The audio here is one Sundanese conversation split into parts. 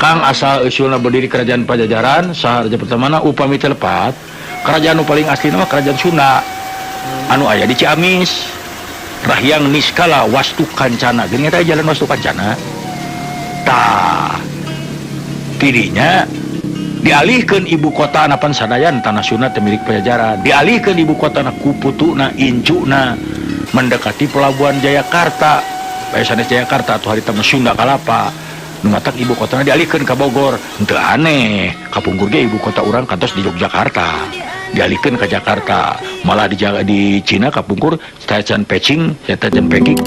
Kang asal usulna berdiri kerajaan Pajajaran saha raja pertamana upami teu lepat kerajaan nu paling asli mah kerajaan Sunda anu aya di Ciamis Rahyang Niskala Wastu Kancana geuning eta jalan Wastu Kancana tah tidinya dialihkeun ibu kota napan sadayan tanah Sunda teh milik Pajajaran dialihkeun ibu kotana ku putuna incuna mendekati pelabuhan Jayakarta bae sanes Jayakarta atau harita mah Sunda Kalapa nu matak ibu kotana dialihkeun ka Bogor henteu aneh kapungkur ge ibu kota urang kantos di Yogyakarta dialihkeun ka Jakarta malah di Cina kapungkur Stasiun Peking Stasiun Peking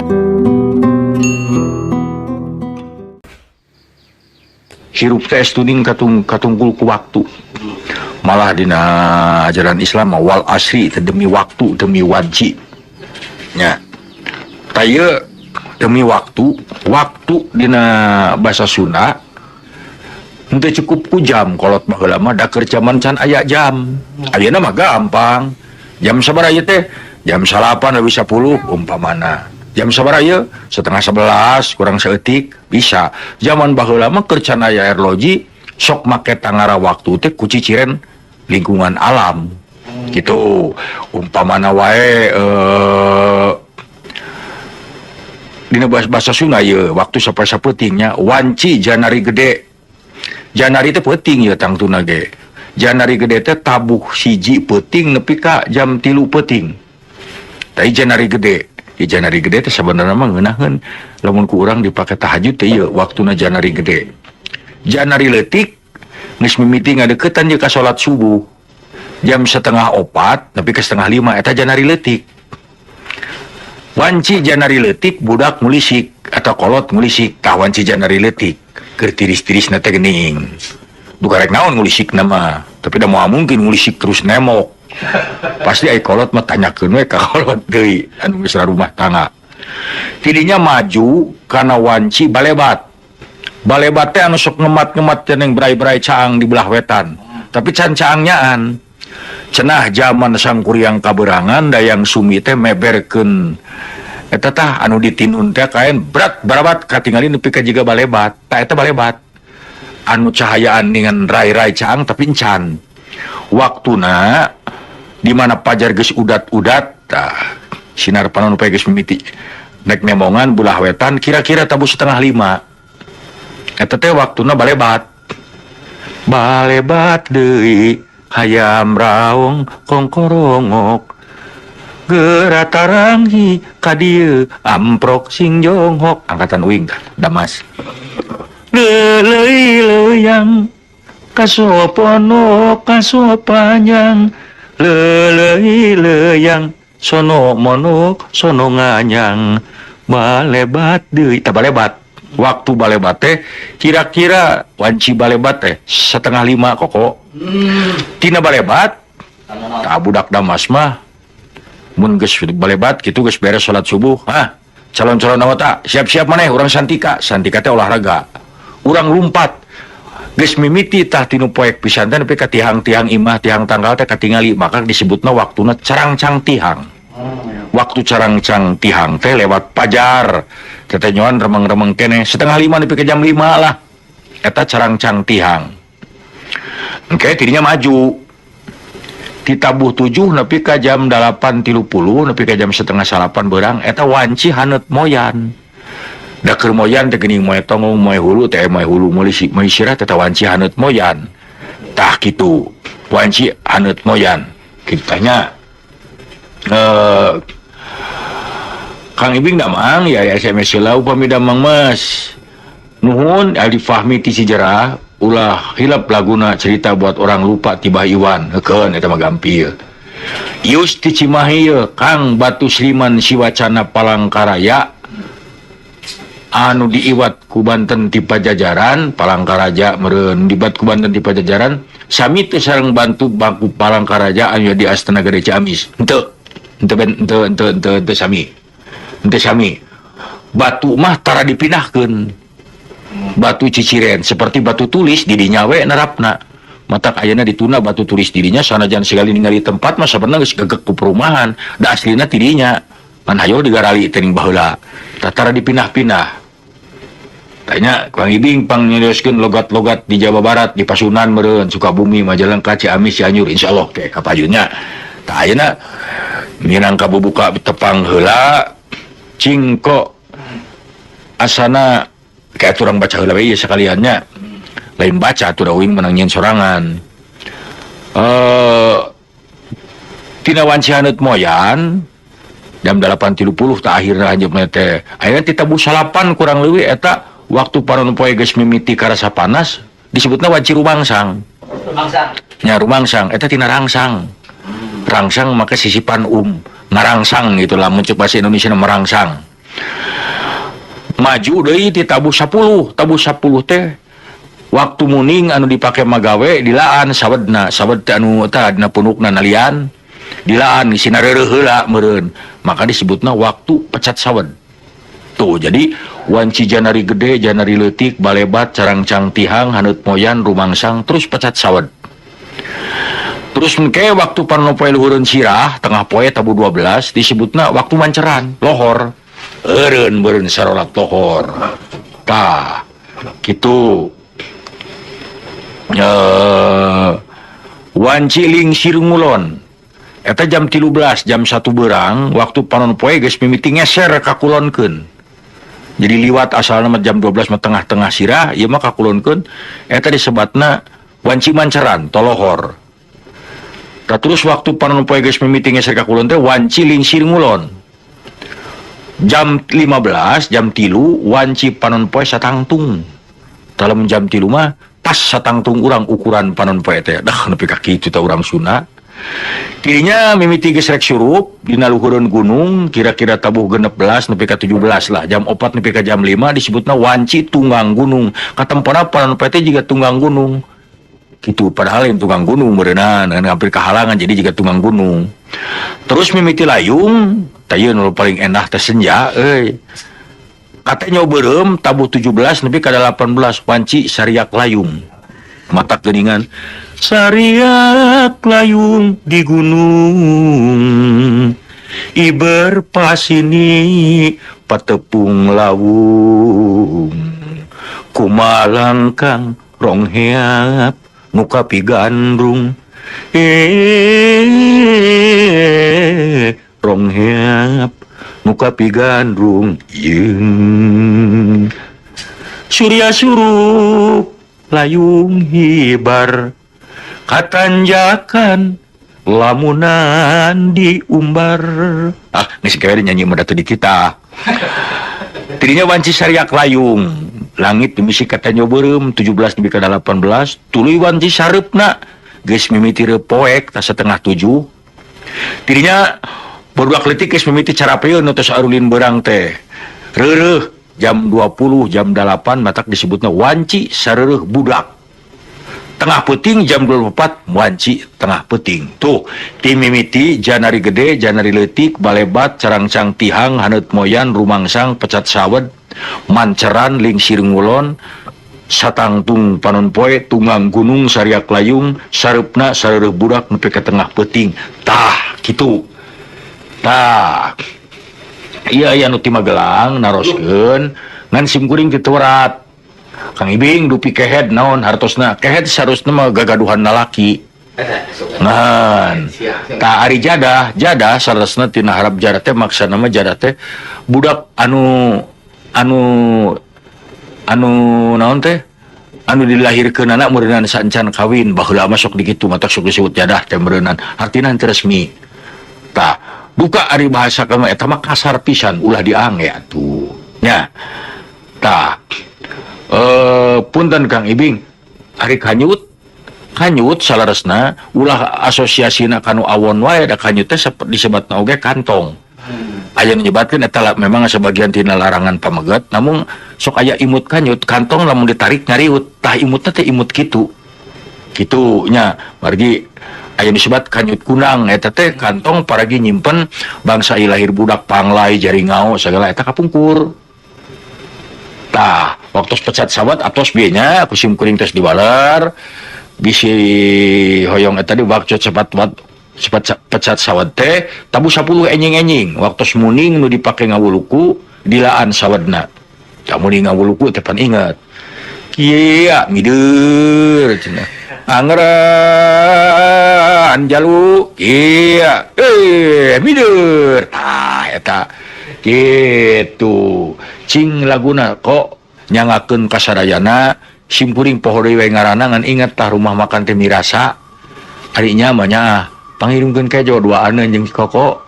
hirup teh tuning katungkul ku waktu malah dina ajaran Islam wal asri demi waktu demi wanci nya tah ieu demi waktu waktu dina bahasa Sunda henteu cukup ku jam kolot baheula mah da keur jaman can aya jam ayeuna mah gampang jam sabaraha ieu teh jam 8.10 umpamana jam sabaraha ieu 10:30 kurang saeutik bisa zaman baheula mah keur can aya erloji sok make tangara waktu teh ku ciciren lingkungan alam gitu umpamana wae dina bahasa Sunda ieu waktu sapetingnya wanci janari gede janari teh peuting ieu tangtuna ge janari gede teh tabuh siji peuting nepi ka jam 3 peuting tapi janari gede di janari gede teh sabenerna mah ngeunaheun lamun ku urang dipake tahajud teh ieu waktuna janari gede janari leutik geus mimiti ngadeukeutan jeung ka salat subuh jam 3:30 nepi ka 4:30 eta janari leutik wanci janari leutik budak ngulisik atau kolot ngulisik tah wanci janari leutik keur tiris-tirisna teh geuning duka rek naon ngulisikna mah tapi da moal mungkin ngulisik terus nemok pasti ai kolot mah tanyakeun we ka kolot deui anu geus rumah tangga tidinya maju kana wanci balebat balebat teh anu sok ngemat-ngemat ceneng berai-berai caang di belah wetan tapi can caangnyahan cenah zaman Sangkuriang kaberangan Dayang Sumi teh meberkeun eta tah anu ditinun teh kaen berat barabat katingali nepi ka jiga balebat tah eta balebat anu cahayaan dengan rai-rai caang tapi encan waktuna di mana pajar geus udat-udat tah sinar panon poe geus mimiti nek nemongan belah wetan kira-kira tabuh 4:30 eta teh waktuna balebat balebat deui hayam raung kongkorongok gerataranghi ka dieu amprok sing jonghok angkatan uing Damas leuleui leuang kasopono kasopanjang leuleui leuang sono monok sono nganyang balebat deui tah balebat waktu balebat teh kira-kira wanci balebat teh 4:30 koko tina balebat tah budak Damas mah mun geus balebat kitu geus beres salat subuh hah calon-calon anggota siap-siap maneh urang santika santika teh olahraga urang lumpat geus mimiti tah tinu poek pisan teh nepi ka tihang-tihang imah tihang tanggal teh katingali maka disebutna waktuna carangcang tihang waktu carangcang tihang teh lewat pajar tetenyoan remeng-remeng keneh 4:30 nepi ka jam 5 lah eta carangcang tihang engke tidinya maju ditabuh 7 nepi ka jam 8.30 nepi ka jam 8:30 beurang eta wanci haneut moyan da keur moyan teh geuning moe tonggong moe hulu teh moe hulu meuli sirah teh wanci haneut moyan tah kitu wanci haneut moyan kitu tanya Kang Ibing damang ya SMS heula upami damang Mas nuhun Adi Fahmi ti Cijerah ulah hilap laguna cerita buat orang lupa tiba Iwan heukeun eta mah gampil Yus ti Cimahi ye Kang Batu Sriman Siwacana Palangkaraya anu diiwat ku Banten ti Pajajaran Palangkaraja meureun dibat ku Banten ti Pajajaran sami teh sareng bantu bangku Palangkaraja anu di Astana Gede Ciamis henteu henteu henteu henteu henteu sami henteu sami batu mah tara dipindahkeun batu ciciren seperti batu tulis di dinya we nerapna matak ayeuna dituna batu tulis dirinya sanajan sekali ningali tempat mah sabenerna geus gegek ku perumahan da aslina ti dinya ngan hayo digarali teuing baheula tatara dipindah-pindah. Tanya Kang Ibing pang nyerioskeun logat-logat di Jawa Barat, di Pasunan meureun, Sukabumi, Majalengka, Ciamis, Cianjur, insyaallah ke kapayunnya. Tah ayeuna minangka bubuka tepang heula cingko asana kayak urang baca heula we ieu sakaliannya. Lain baca atuh da uing menang nyieun sorangan. Tina wanci haneut moyan jam 8.30 tak akhirna lanjutna teh. Ayeuna ti tabuh 9 kurang leuwih eta waktu panon poe geus mimiti karasa panas disebutna wanci rumangsang. Rumangsang. Nya rumangsang eta tina rangsang. Rangsang maka sisipan ngarangsang gitu lah mun ceuk bahasa Indonesia merangsang. Maju deui ti tabuh 10, tabuh 10 teh waktu muning anu dipake magawe dilaan sawedna, sawed teh anu tah dina punukna nalian dilaan isina reureuh heula meureun. Maka disebutna waktu pecat sawed. Tuh, jadi wanci janari gede, janari leutik, balebat, carangcang tihang, haneut moyan, rumangsang, terus pecat sawed. Terus engke waktu panon poe luhureun sirah, tengah poe tabuh 12 disebutna waktu manceran, lohor. Eureun beureun sarolat lohor. Tah, kitu. Wanci lingsir ngulon. Eta jam 13, jam 1 berang, waktu panon poe geus mimiti ngeser ka kulonkeun. Jadi liwat asalna mah jam 12 mah tengah-tengah sirah, ieu mah ka kulonkeun, eta disebatna wanci manceran, tolohor. Tah terus waktu panon poe geus mimiti ngeser ka kulon teh wanci lingsir ngulon. Jam 15, jam 3 wanci panon poe satangtung. Dalam jam 3 mah pas satangtung urang ukuran panon poe teh. Dah nepi ka kitu teh urang Sunda. Kirinya mimiti geus rek surup dina luhureun gunung kira-kira tabuh 16 nepi ka 17 lah, jam 4 nepi ka jam 5 disebutna wanci tunggang gunung. Katempona panon poe teh jiga tunggang gunung. Kitu padahal lain tunggang gunung meureunana, hampir kahalangan jadi jiga tunggang gunung. Terus mimiti layung, tah ieu nu paling enak teh senja euy. Katanya beureum tabuh 17 nepi ka 18 wanci sariak layung. Mata geuningan sariak layung di gunung iber pasini patepung lawung kumalangkang rongheap nuka pigandrung rongheap nuka pigandrung yeung surya surup layung hibar katanjakan lamunan diumbar. Ah, geus gawe nyanyi mah di kita. Tidinya wanci sariak layung langit dimisi katanya beureum 17 nepi ka 18 tuluy wanci sareupna geus mimiti poek ta setengah tujuh. Tidinya barudak leutik geus mimiti carapeun tos arulin beurang teh. Reureuh jam 20 jam 8 matak disebutna wanci sareureut budak. Tengah peuting jam 24 wanci tengah peuting. Tuh ti mimiti janari gede, janari leutik, balebat, carangcang tihang, haneut moyan, rumangsang, pecat sawed, manceran, lingsir ngulon, satangtung panon poe, tunggang gunung, sariak layung, sareupna sareureut budak nepi ka tengah peuting. Tah kitu. Tah. Iya aya nu ti Magelang naroskeun ngan sim kuring teu teurat. Kang Ibing dupi kehed naon hartosna? Kehed sarusna mah gagaduhan lalaki. Ngan. Tah ari jadah, jadah sarasna tina harap jadah teh maksana mah jadah teh budak anu anu anu naon teh? Anu dilahirkeun anak meureunan saencan kawin baheula mah sok dikitu matak sok disebut jadah teh meureunan. Artina henteu resmi. Tah, buka ari bahasa kama eta mah kasar pisan ulah diangge atuh. Nya. Tah. Punten Kang Ibing, ari kanyut, kanyut salaresna ulah asosiasina kanu awon wae da kanyut teh disebatna oge kantong. Aya nu nyebatkeun eta memang sebagian tina larangan pameget, namun sok aya imut kanyut, kantong lamun ditarik nyariut, tah imutna teh imut kitu. Kitu nya, margi aya nu disebat kanyut kunang eta teh kantong paragi nyimpen bangsa ieu lahir budak panglai jaringao sagala eta kapungkur. Tah, waktu pecat sawat atos bieu nya ku sim kuring tos diwaler bisi hoyong eta di waktu cepat wat cepat pecat sawat teh tabuh 10 enjing-enjing waktu muning nu dipake ngawuluku dilaan sawadna. Lamun ngawuluku teh pan inget. Kieu mider cenah. Anggeran jalu kieu mider. Tah eta kitu. Cing laguna kok nyangakeun ka sadayana simkuring poho deui we ngaranna ngan inget tah rumah makan teh mirasa. Ari nya mah nya pangirungkeun kejo duaan jeung si Koko.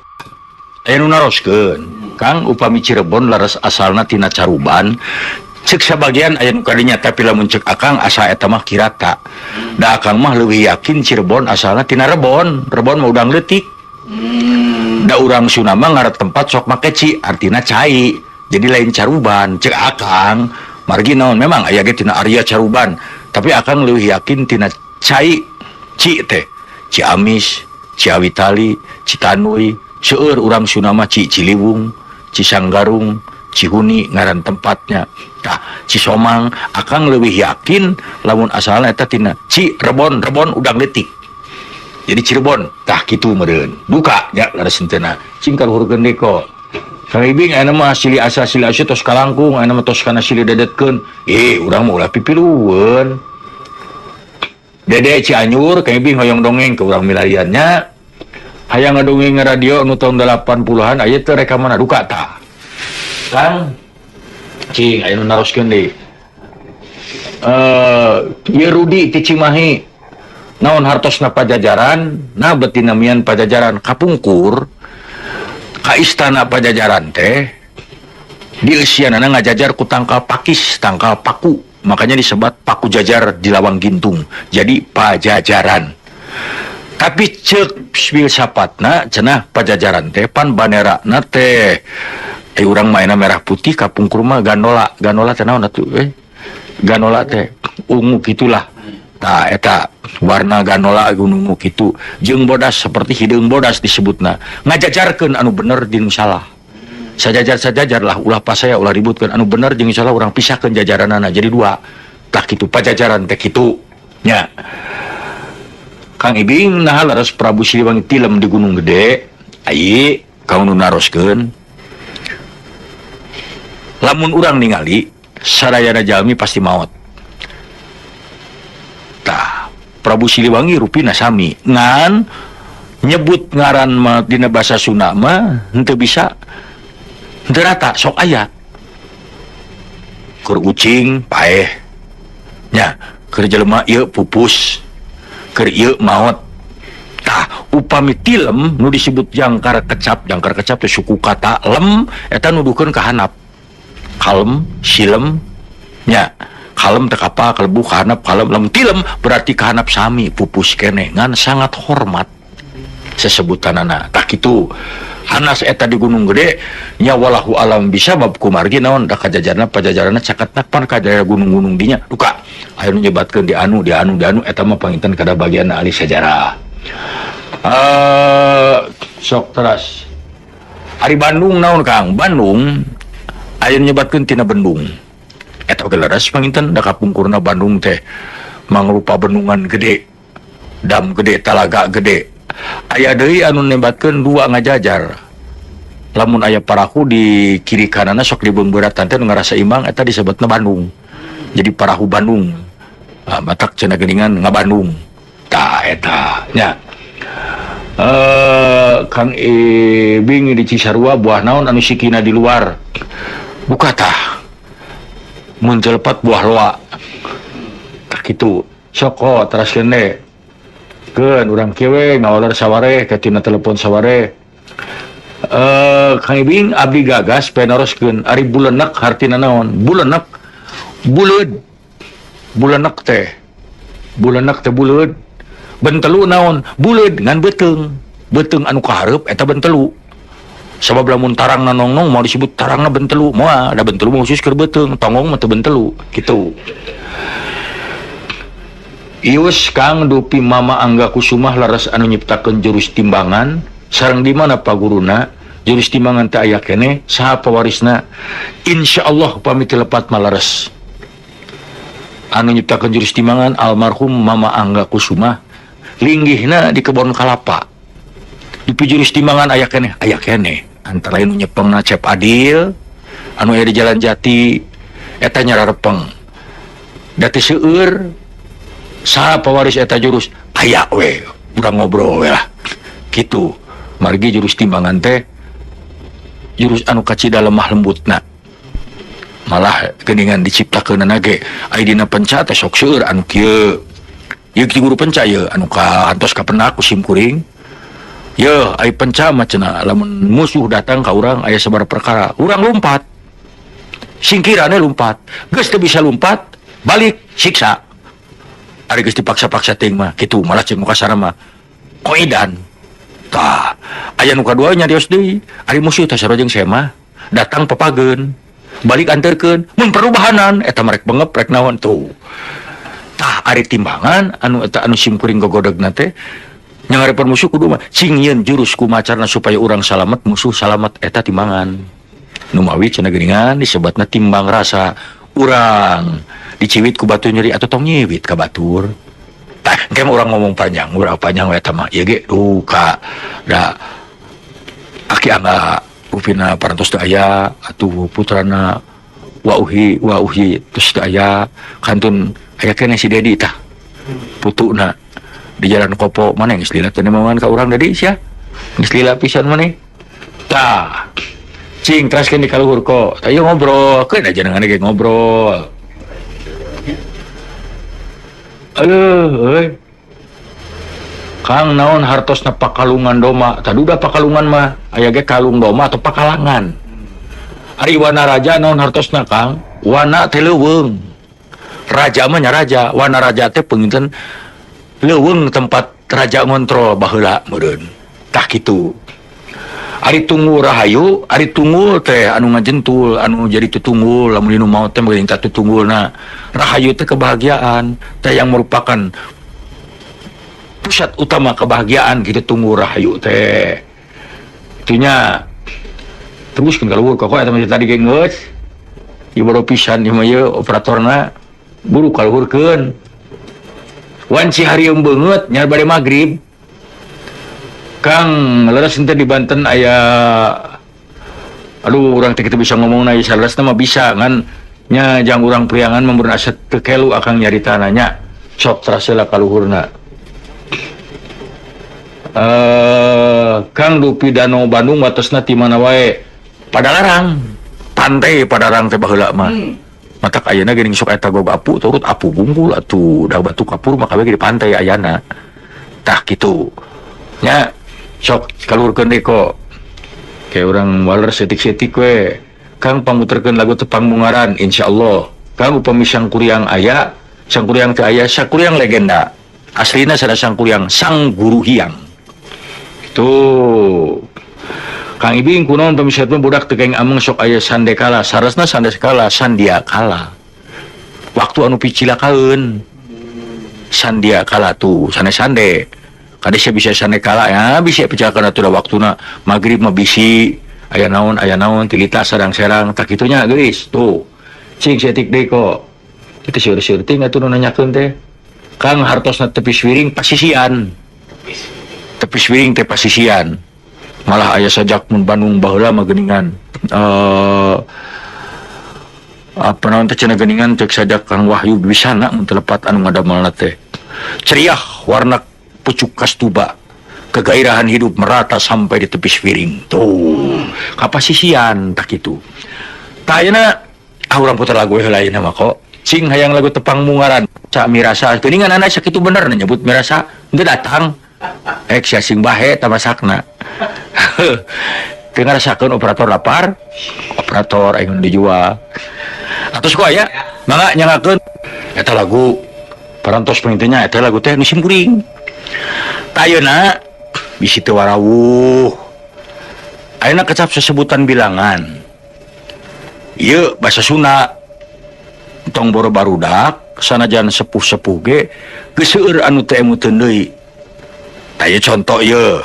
Aya nu naroskeun, Kang upami Cirebon laras asalna tina Caruban. Cek sabagian aya nu kadinya tapi lamun cek Akang asa eta mah kirata. Da Akang mah leuwih yakin Cirebon asalna tina Rebon. Rebon mah udang leutik. Da urang Sunda mah ngaran tempat sok make ci, artina cai. Jadi lain Caruban, cek Akang. Margi naon memang aya ge tina Arya Caruban, tapi Akang leuwih yakin tina cai ci teh. Ciamis, Ciawitali, Citanui, seueur urang Sunda mah Ci Ciliwung, Cisanggarung, Cihuni ngaran tempatnya. Tah, Cisomang Akang leuwih yakin lamun asalna eta tina Ci Rebon, Rebon udang leutik. Jadi Cirebon, tah kitu meureun. Buka nya leres henteu. Cing kaluhurkeun deui kok. Kang Ibing aya mah silih asa silih asa tos kalangkung, aya mah tos kana silih dedetkeun. Urang mah ulah pipilueun. Dede Cianjur, Kang Ibing hoyong dongeng ke urang milariannya. Hayang ngadongeng radio nu tahun 80-an aya teu rekaman duka tah. Kang cing aya nu naroskeun deui. Ieu Rudi ti Cimahi. Naon hartosna Pajajaran? Nah beuti namian Pajajaran kapungkur ka istana Pajajaran teh di eusianana ngajajar ku tangkal pakis, tangkal paku. Makanya disebut paku jajar di Lawang Gintung. Jadi Pajajaran. Tapi cek filsapatna cenah Pajajaran teh pan banderana teh urang mainna merah putih kapungkur mah ganola. Ganola teh naon atuh Ganola teh ungu gitulah. Tah eta warna ganola ungu kitu jeung bodas seperti hideung bodas disebutna. Ngajajarkeun anu bener jeung salah. Sajajar-sajajar lah ulah pasaya ulah ributkeun anu bener jeung salah urang pisahkeun jajaranana jadi dua. Tah kitu Pajajaran teh kitu nya. Kang Ibing nah leres Prabu Siliwangi tilem di Gunung Gede ai kang nu naroskeun lamun urang ningali sadayana jalmi pasti maot. Tah Prabu Siliwangi rupina sami ngan nyebut ngaran mah dina basa Sunda mah henteu bisa henteu rata sok aya keur ucing paeh nya keur jelema ieu pupus keur ieu maot. Tah upami tilem nu disebut jangkar kecap teh suku kata lem eta nuduhkeun ka handap kalem silem nya kalem teh kapal kalebu ka handap kalem lem tilem berarti ka handap sami pupus keneh ngan sangat hormat sesebutanana. Tah kitu hanas eta di Gunung Gede nya walahu alam bisa bab kumargi naon da kajajarna pajajaranna caketna pan ka daerah gunung-gunung dinya duka aya nu nyebatkeun di anu di anu di anu eta mah panginten kada bagian ahli sejarah. Sok teras ari Bandung naon Kang? Bandung aya nu nyebatkeun tina bendung eta oge leres panginten da kapungkurna Bandung teh mangrupa bendungan gede dam gede talaga gede. Aya deui anu nembatkeun dua ngajajar. Lamun aya parahu di kiri kananna sok dibeungbeuratan teh nu ngarasa imbang eta disebutna Bandung. Jadi parahu Bandung. Ah, matak cenah geuningan ngabandung. Tah eta nya. Kang Ibing di Cisarua buah naon anu sikina di luar. Buka tah. Mun telepat buah loa. Tah kitu. Sok kok teraskeun deui. Keun urang kieu we ngawaler saware ka tina telepon saware. Kang Ibing abdi gagas penaroskeun ari bulenek hartina naon? Bulenek buleud. Bulenek teh. Bulenek teh buleud. Bentelu naon? Buleud ngan beuteung. Beuteung anu kahareup eta bentelu. Sabab lamun tarangna nongnong mau disebut tarangna bentelu, moal da bentelu mah khusus keur beuteung, tonggong mah teu bentelu kitu. Ius Kang Dupi Mama Angga Kusumah laras anu nyiptakeun jurus timbangan sareng di mana paguruna jurus timbangan teh aya keneh saha pawarisna insyaallah pamit lepat malares anu nyiptakeun jurus timbangan almarhum Mama Angga Kusumah linggihna di kebon kalapa. Dupi jurus timbangan aya keneh antara lain nu nyepengna Cep Adil anu aya di Jalan Jati Eta nyararepeng. Da teu seueur saha pawaris eta jurus aya we urang ngobrol we lah. Kitu. Margi jurus timbangan teh jurus anu kacida lemah lembutna. Malah geuningan diciptakeunana ge aya dina penca teh sok seueur anu kieu. Ieu ti guru penca ieu anu ka antos kapenak ku sim kuring. Yeuh ai penca mah cenah lamun musuh datang ka urang aya sabaraha perkara, urang lumpat. Singkirane lumpat. Geus teu bisa lumpat, balik siksa. Ari geus dipaksa-paksa teuing mah kitu malah ceuk nu kasarna mah koidan. Tah, aya nu kadua nyarios deui, ari musuh teh sarua jeung semah, datang papageun, balik anterkeun, mun perubahanan eta mah rek bengep rek naon tuh. Tah ari timbangan anu eta anu sim kuring gogodegna teh nyangarepan musuh kudu mah cing yeun jurus kumacarna supaya urang salamet musuh salamet eta timbangan. Nu mawi cenah geuningan disebatna timbang rasa urang diciwit ku batu nyeri atau tong nyiwit ka batur. Tah engke mah urang ngomong panjang, urang panjang we eta mah ieu ge duka da aki angga rupina parantos teu aya atuh putrana wauhi wauhi terus teu aya kantun aya keneh si Dedi tah putuna di jalan Kopo mana geus lila teh nemangan ka urang Dedi sia geus lila pisan maneh tah cing teraskeun di kaluhur kok tah ieu ngobrol keun aja dengan ge ngobrol. Aduh, euy. Kang naon hartosna pakalungan doma? Tah duda pakalungan mah aya ge kalung doma atau pakalangan. Ari wana raja naon hartosna Kang? Wana teh leuweung. Raja mah nya raja, wana raja teh panginten leuweung tempat raja ngontrol baheula meureun. Tah kitu. Ari tunggul rahayu, ari tunggul teh anu ngajentul, anu jadi tutunggul, lamun dinu maot teh meureun tah tutunggulna. Rahayu teh kebahagiaan, teh yang merupakan pusat utama kebahagiaan gitu tunggul rahayu teh. Itunya terus kan kaluhur kok eta mah tadi ge geus. Ieu baru pisan ieu mah ieu operatorna buru kaluhurkeun. Wanci harieum beungeut nya bade magrib. Kang leres henteu di Banten aya aduh urang teh kitu bisa ngomongna ieu saleresna mah bisa ngan nya jang urang priangan mah mun asa teu kelu akang nyaritana nya sok teras heula kaluhurna. Kang Dupi Danau Bandung watesna ti mana wae? Padalarang. Pantai Padalarang teh baheula mah. Matak ayeuna geuning sok eta gog apu turut apu bungkul atuh da batu kapur mah kabeh di pantai ayana. Tah kitu. Nya sok kaluhurkeun deui kok. Kayak urang waler setik-setik we. Kang pamuterkeun lagu tepang mungaran insyaallah. Kang upami Sangkuriang aya, Sangkuriang teu aya, Sangkuriang legenda. Aslina sada Sangkuriang sang guru hiang. Tuh. Kang Ibing kunaon pamisatun budak teu kaing ameng sok aya sandekala, sarasna sandekala sandiakala. Waktu anu picilakaeun. Sandiakala tuh sane sande. Kade sia bisa sandekala ya, bisa picilakaeun atuh da waktuna magrib mah bisi aya naon tilita sarang serang tak kitunya geulis tuh. Cing setik deui kok. Itu seur-seur ting atuh nu nanyakeun teh. Kang hartosna tepis wiring pasisian. Tepis wiring teh pasisian. Malah aya sajak mun Bandung baheula mah geuningan. Apa naon teh cenah geuningan cek sajak Kang Wahyu Bisana mun teu lepat anu ngadamelna teh. Ceriah warna pucuk kastuba. Kegairahan hidup merata sampai di tepis wiring. Tuh, kapasisian tak kitu. Tah ayeuna ah urang putar lagu heula ayeuna mah kok. Cing hayang lagu tepang mungaran. Ca mirasa geuningan anak sakitu bener nyebut mirasa henteu datang. Ek sia sing bahe tamasakna. Teu ngarasakeun operator lapar, operator aing dijual. Atos ku aya, mangga nyangakeun eta lagu parantos pangintenya eta lagu teh nu sim kuring. Tah ayeuna bisi teu warawuh. Ayeuna kecap sesebutan bilangan. Ieu basa Sunda. Tong boro barudak sanajan sepuh-sepuh ge geus seueur anu teu emuteun deui. Tah ieu contoh ieu.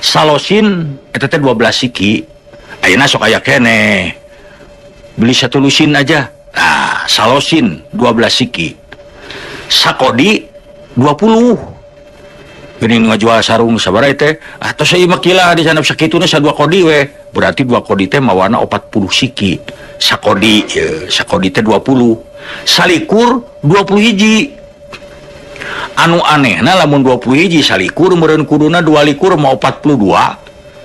Salosin eta teh 12 siki. Ayeuna sok aya keneh. Beli satu lusin aja. Nah, salosin 12 siki. Sakodi 20. Geuning ngajual sarung sabaraha teh? Atuh ieu mah kila di sana sakituna sadua kodi we. Berarti dua kodi teh mawana 40 siki. Sakodi ye, sakodi teh 20. Salikur 20 hiji. Anu anehna lamun 20 hiji salikur meureun kuduna 22 mau 42.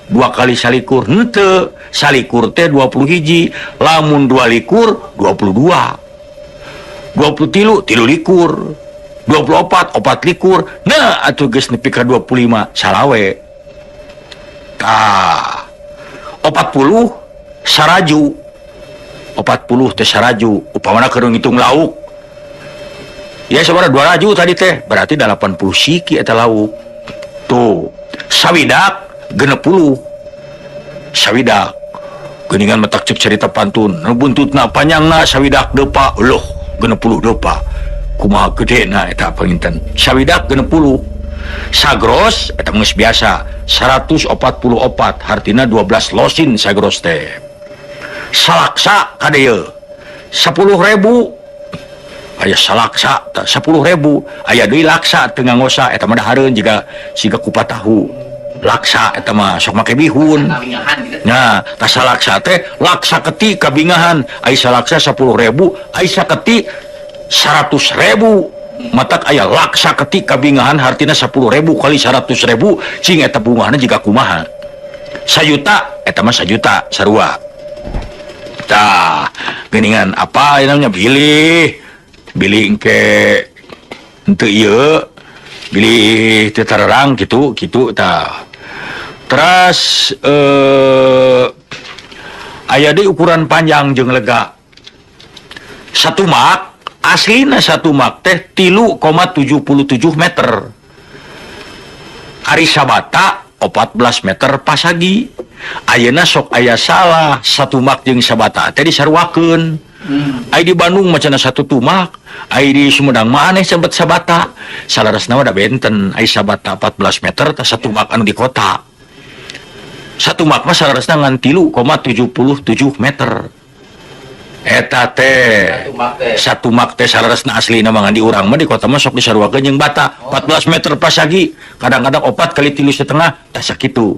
Dua kali salikur henteu, salikur teh 20 hiji, lamun 22 22. 23 23, 24 24. Nah atuh geus nepi ka 25 salawe. Tah 40 saraju. 40 teh saraju upamana keur ngitung lauk. Ya sabaraha 2 raju tadi teh berarti 80 siki eta lauk. Tuh sawidak 60. Sawidak geuningan matak cek cerita pantun nu buntutna panjangna sawidak depa loh 60 depa kumaha gedena eta panginten sawidak 60 sagros eta geus biasa 144 hartina 12 losin sagros teh salaksa kade ye 10.000 aya salaksa 10.000 aya deui laksa teu ngangosa eta mah dahareun jiga siga kupat tahu laksa eta mah sok make bihun. Nah, tas salaksa teh laksa keti kabingahan ai salaksa 10.000 ai saketi 100.000 matak aya laksa keti kabingahan hartina 10.000 kali 100.000 cing eta bungahna jiga kumaha sayuta eta mah sajuta sarua. Tah geuningan apa namanya bilih bilih engke henteu ieu bilih teu tarerang kitu kitu tah. Teras aya deui ukuran panjang jeung lega. Satu mak aslina satu mak teh 3,77 meter. Ari sabata 14 meter pasagi. Ayeuna sok aya salah satu mak jeung sabata teh disaruakeun. Ai di Bandung mah cenah satu tumak, ai di Sumedang mah aneh sebet sabata. Salaresna mah da benten, ai sabata 14 meter tah satu mak anu di kota. Satu mak mah salaresna ngan 3,77 meter. Eta teh satu mak teh salaresna aslina mah ngan di urang mah di kota mah sok disaruakeun jeung bata 14 meter pasagi, kadang-kadang 4 kali 3,5 tah sakitu.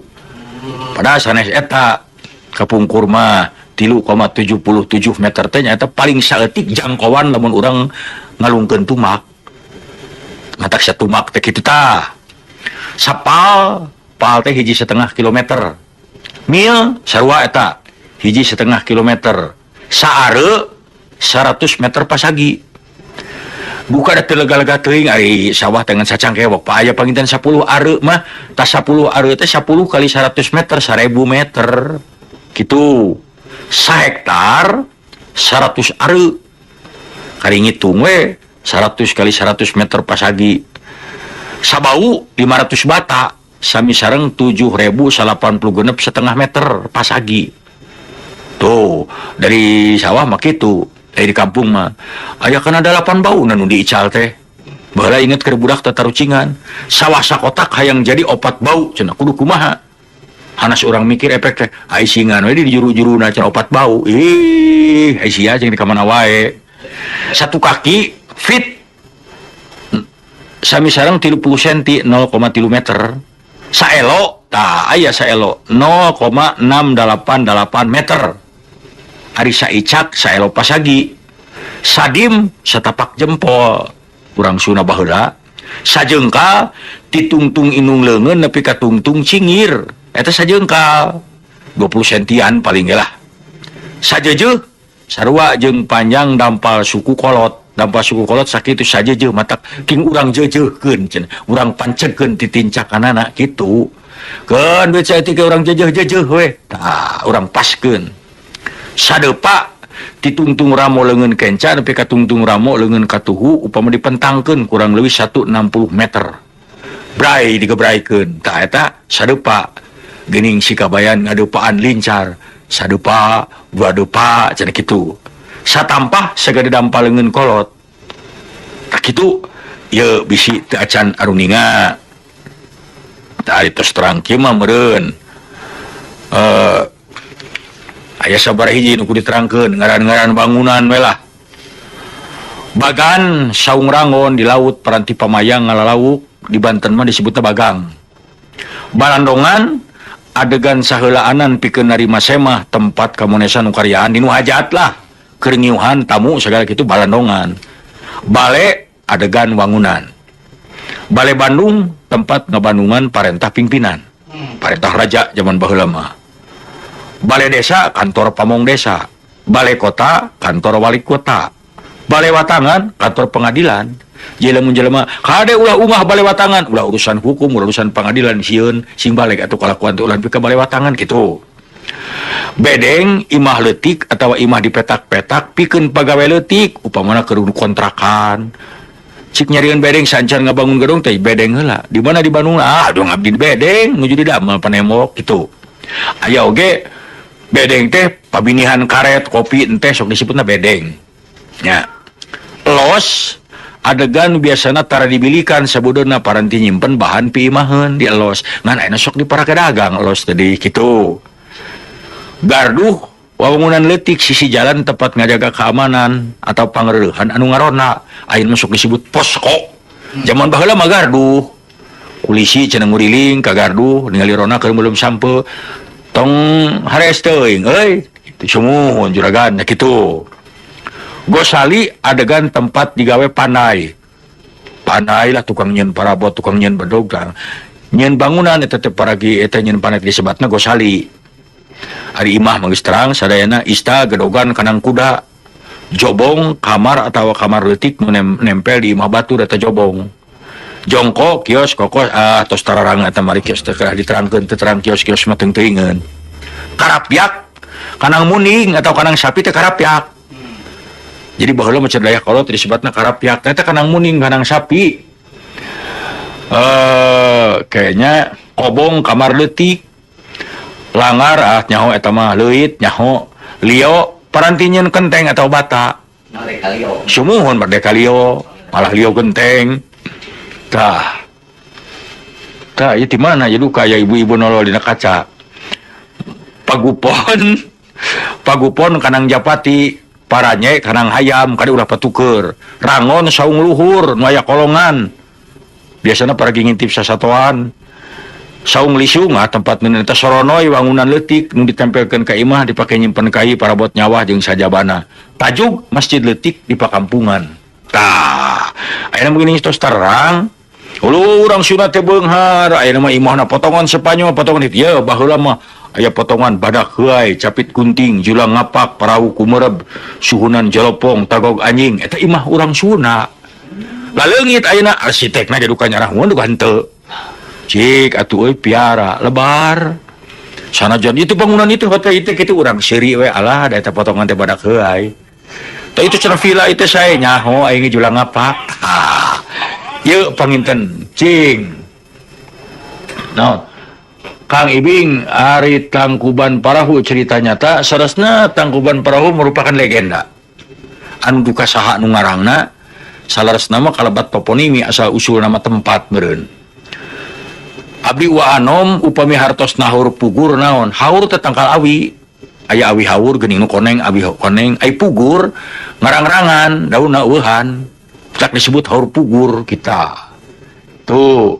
Padahal sanes eta kapungkur mah 3,77 meter teh nyaeta paling saeutik jangkauan lamun urang ngalungkeun tumak. Matak satu mak teh kitu tah. Sapal pal teh 1,5 kilometer. Mil sarua eta 1,5 kilometer. Saare 100 meter pasagi. Buka da teu lega-lega teuing ari sawah dengan sacangkewok pa aya panginten 10 are mah tah 10 are teh 10 kali 100 meter 1000 meter. Kitu. Sahektar 100 are. Kali ngitung we 100 kali 100 meter pasagi. Sabau 500 bata sami sareng 7.086,5 meter pasagi. Tuh, dari sawah mah kitu, dari kampung mah. Aya kana 8 bau nu diical teh. Baheula inget keur budak tatarucingan. Sawah sakotak hayang jadi 4 bau cenah kudu kumaha. Hanas urang mikir efek teh, ai singan we di juru-juruna cenah 4 bau. Ih, ai sia jeung di kamana wae. Satu kaki fit sami sareng 30 senti 0,3 meter. Saelo tah aya saelo 0,688 meter. Ari saicak saelo pasagi. Sadim satapak jempol urang Sunda baheula. Sajengkal titungtung inung leungeun nepi ka tungtung cingir. Eta sajengkal 20 sentian paling ge lah. Sajeujeuh sarua jeung panjang dampal suku kolot. Dampal suku kolot sakitu sajeujeuh matak king urang jeujeuhkeun cenah. Urang pancegkeun titincakanana kitu. Keun duit saeutik urang jeujeuh-jeujeuh we. Tah urang paskeun. Sadepa titungtung ramo leungeun kenca nepi ka tungtung ramo leungeun katuhu upama dipentangkeun kurang leuwih 160 meter. Brai digebraikeun. Tah eta sadepa. Geuning si kabayan ngadepaan lincar. Sadepa, dua depa cenah kitu. Satampah sagede dampal leungeun kolot. Tah kitu ye bisi teu acan aruninga. Tah ari tos terang kieu mah meureun. Aya sabaraha hiji nu kudu diterangkeun ngaran-ngaran bangunan we lah. Bagan saung rangon di laut paranti pamayang ngalalawuk. Di Banten mah disebutna bagang. Balandongan adegan saheulaanan pikeun narima semah, tempat kamonesan nu karyaan di nu hajat lah, keur ngiuhan tamu segala kitu, balandongan. Bale adegan wangunan. Bale Bandung tempat ngabandungan parentah pimpinan, parentah raja zaman baheula mah. Bale desa kantor pamong desa. Bale kota kantor wali kota. Bale watangan kantor pengadilan. Jadi lamun jelema kade ulah ungah bale watangan, ulah urusan hukum, ulah urusan pengadilan, sieun sing balik atuh kalakuan teh ulah ka bale watangan kitu. Bedeng imah leutik atau imah dipetak-petak pikeun pagawe leutik, upamana keur kontrakan. Cik nyarian bedeng sancan ngabangun gedung teh bedeng heula. Di mana di Bandung? Ah, aduh, ngabdi di bedeng nuju di damel panembok gitu. Aya oge bedeng teh pabinihan karet, kopi, enteh sok disebutna bedeng. Nya. Los adegan biasana tara dibilikan sabudeureunna, paranti nyimpen bahan piimaheun di los. Ngan ayeuna sok diparake dagang los tadi kitu. Garduh wangunan leutik sisi jalan tempat ngajaga keamanan atau pangreuhan anu ngaronda, ayeuna masuk disebut posko. Zaman baheula mah garduh. Polisi cenah nguriling ka garduh ningali ronda keur belum sampe, tong hares teuing euy kitu, sumuhun juragan, nya kitu. Gosali adegan tempat digawe pandai. Pandai lah tukang nyeun parabot, tukang nyeun bedog, tukang nyeun bangunan eta teh paragi eta nyeun panet disebatna gosali. Ari imah mah geus terang sadayana. Ista gedogan kanang kuda. Jobong kamar atau kamar leutik nu nempel di imah batur eta jobong. Jongko kios kokos, ah, tos tararang eta mari kios teh kerah diterangkeun teu terang, kios-kios mah teu teuingeun. Karapyak kanang muning atau kanang sapi teh karapyak. Jadi baheula mah cenah kolot disebutna karapyak. Eta kanang muning, kanang sapi. Kayaknya kobong kamar leutik. Langar, ah, nyaho eta mah leuit nyaho. Lio paranti nyeun kenteng atau bata. Merdeka Lio. Sumuhun merdeka lio, malah lio genteng. Tah. Tah, ieu di mana ya duka ya ibu-ibu nolol dina kaca. Pagupon. Pagupon kanang japati, paranye kanang hayam kade ulah patuker. Rangon saung luhur nu aya kolongan. Biasana paragi ngintip sasatoan. Saung lisung, ah, tempat nu eta. Soronoi wangunan leutik nu ditempelkeun ka imah dipake nyimpen kai, parabot nyawah jeung sajabana. Tajug masjid leutik di pakampungan. Tah, ayeuna begini tos terang. Ulu urang Sunda teh beunghar, ayeuna mah imahna potongan Spanyol, potongan itu. Ya, baheula mah aya potongan badak heuay, capit gunting, julang ngapak, parahu kumereb, suhunan jalopong, tagog anjing. Eta imah urang Sunda. Laleungit ayeuna arsitekna jadi duka nyarahun duka henteu. Cik atuh euy piara lebar. Sanajan itu bangunan itu hotel itu kitu urang seuri we, alah da eta potongan teh badak heuay. Tah itu cenah villa itu saya nyaho aing ge julang ngapak. Ah. Yeuh panginten cing. No. Kang Ibing, ari Tangkuban Parahu cerita nyata, saresna Tangkuban Parahu merupakan legenda. Anu duka saha nu ngarangna, salaresna mah kalebat toponimi, asal usul nama tempat meureun. Abdi wa anom upami hartos haur pugur naon? Haur teh tangkal awi. Aya awi haur geuning nu koneng, awi koneng, ai pugur ngarang-rangan daunna eueuhan. Tak disebut haur pugur kita. Tuh.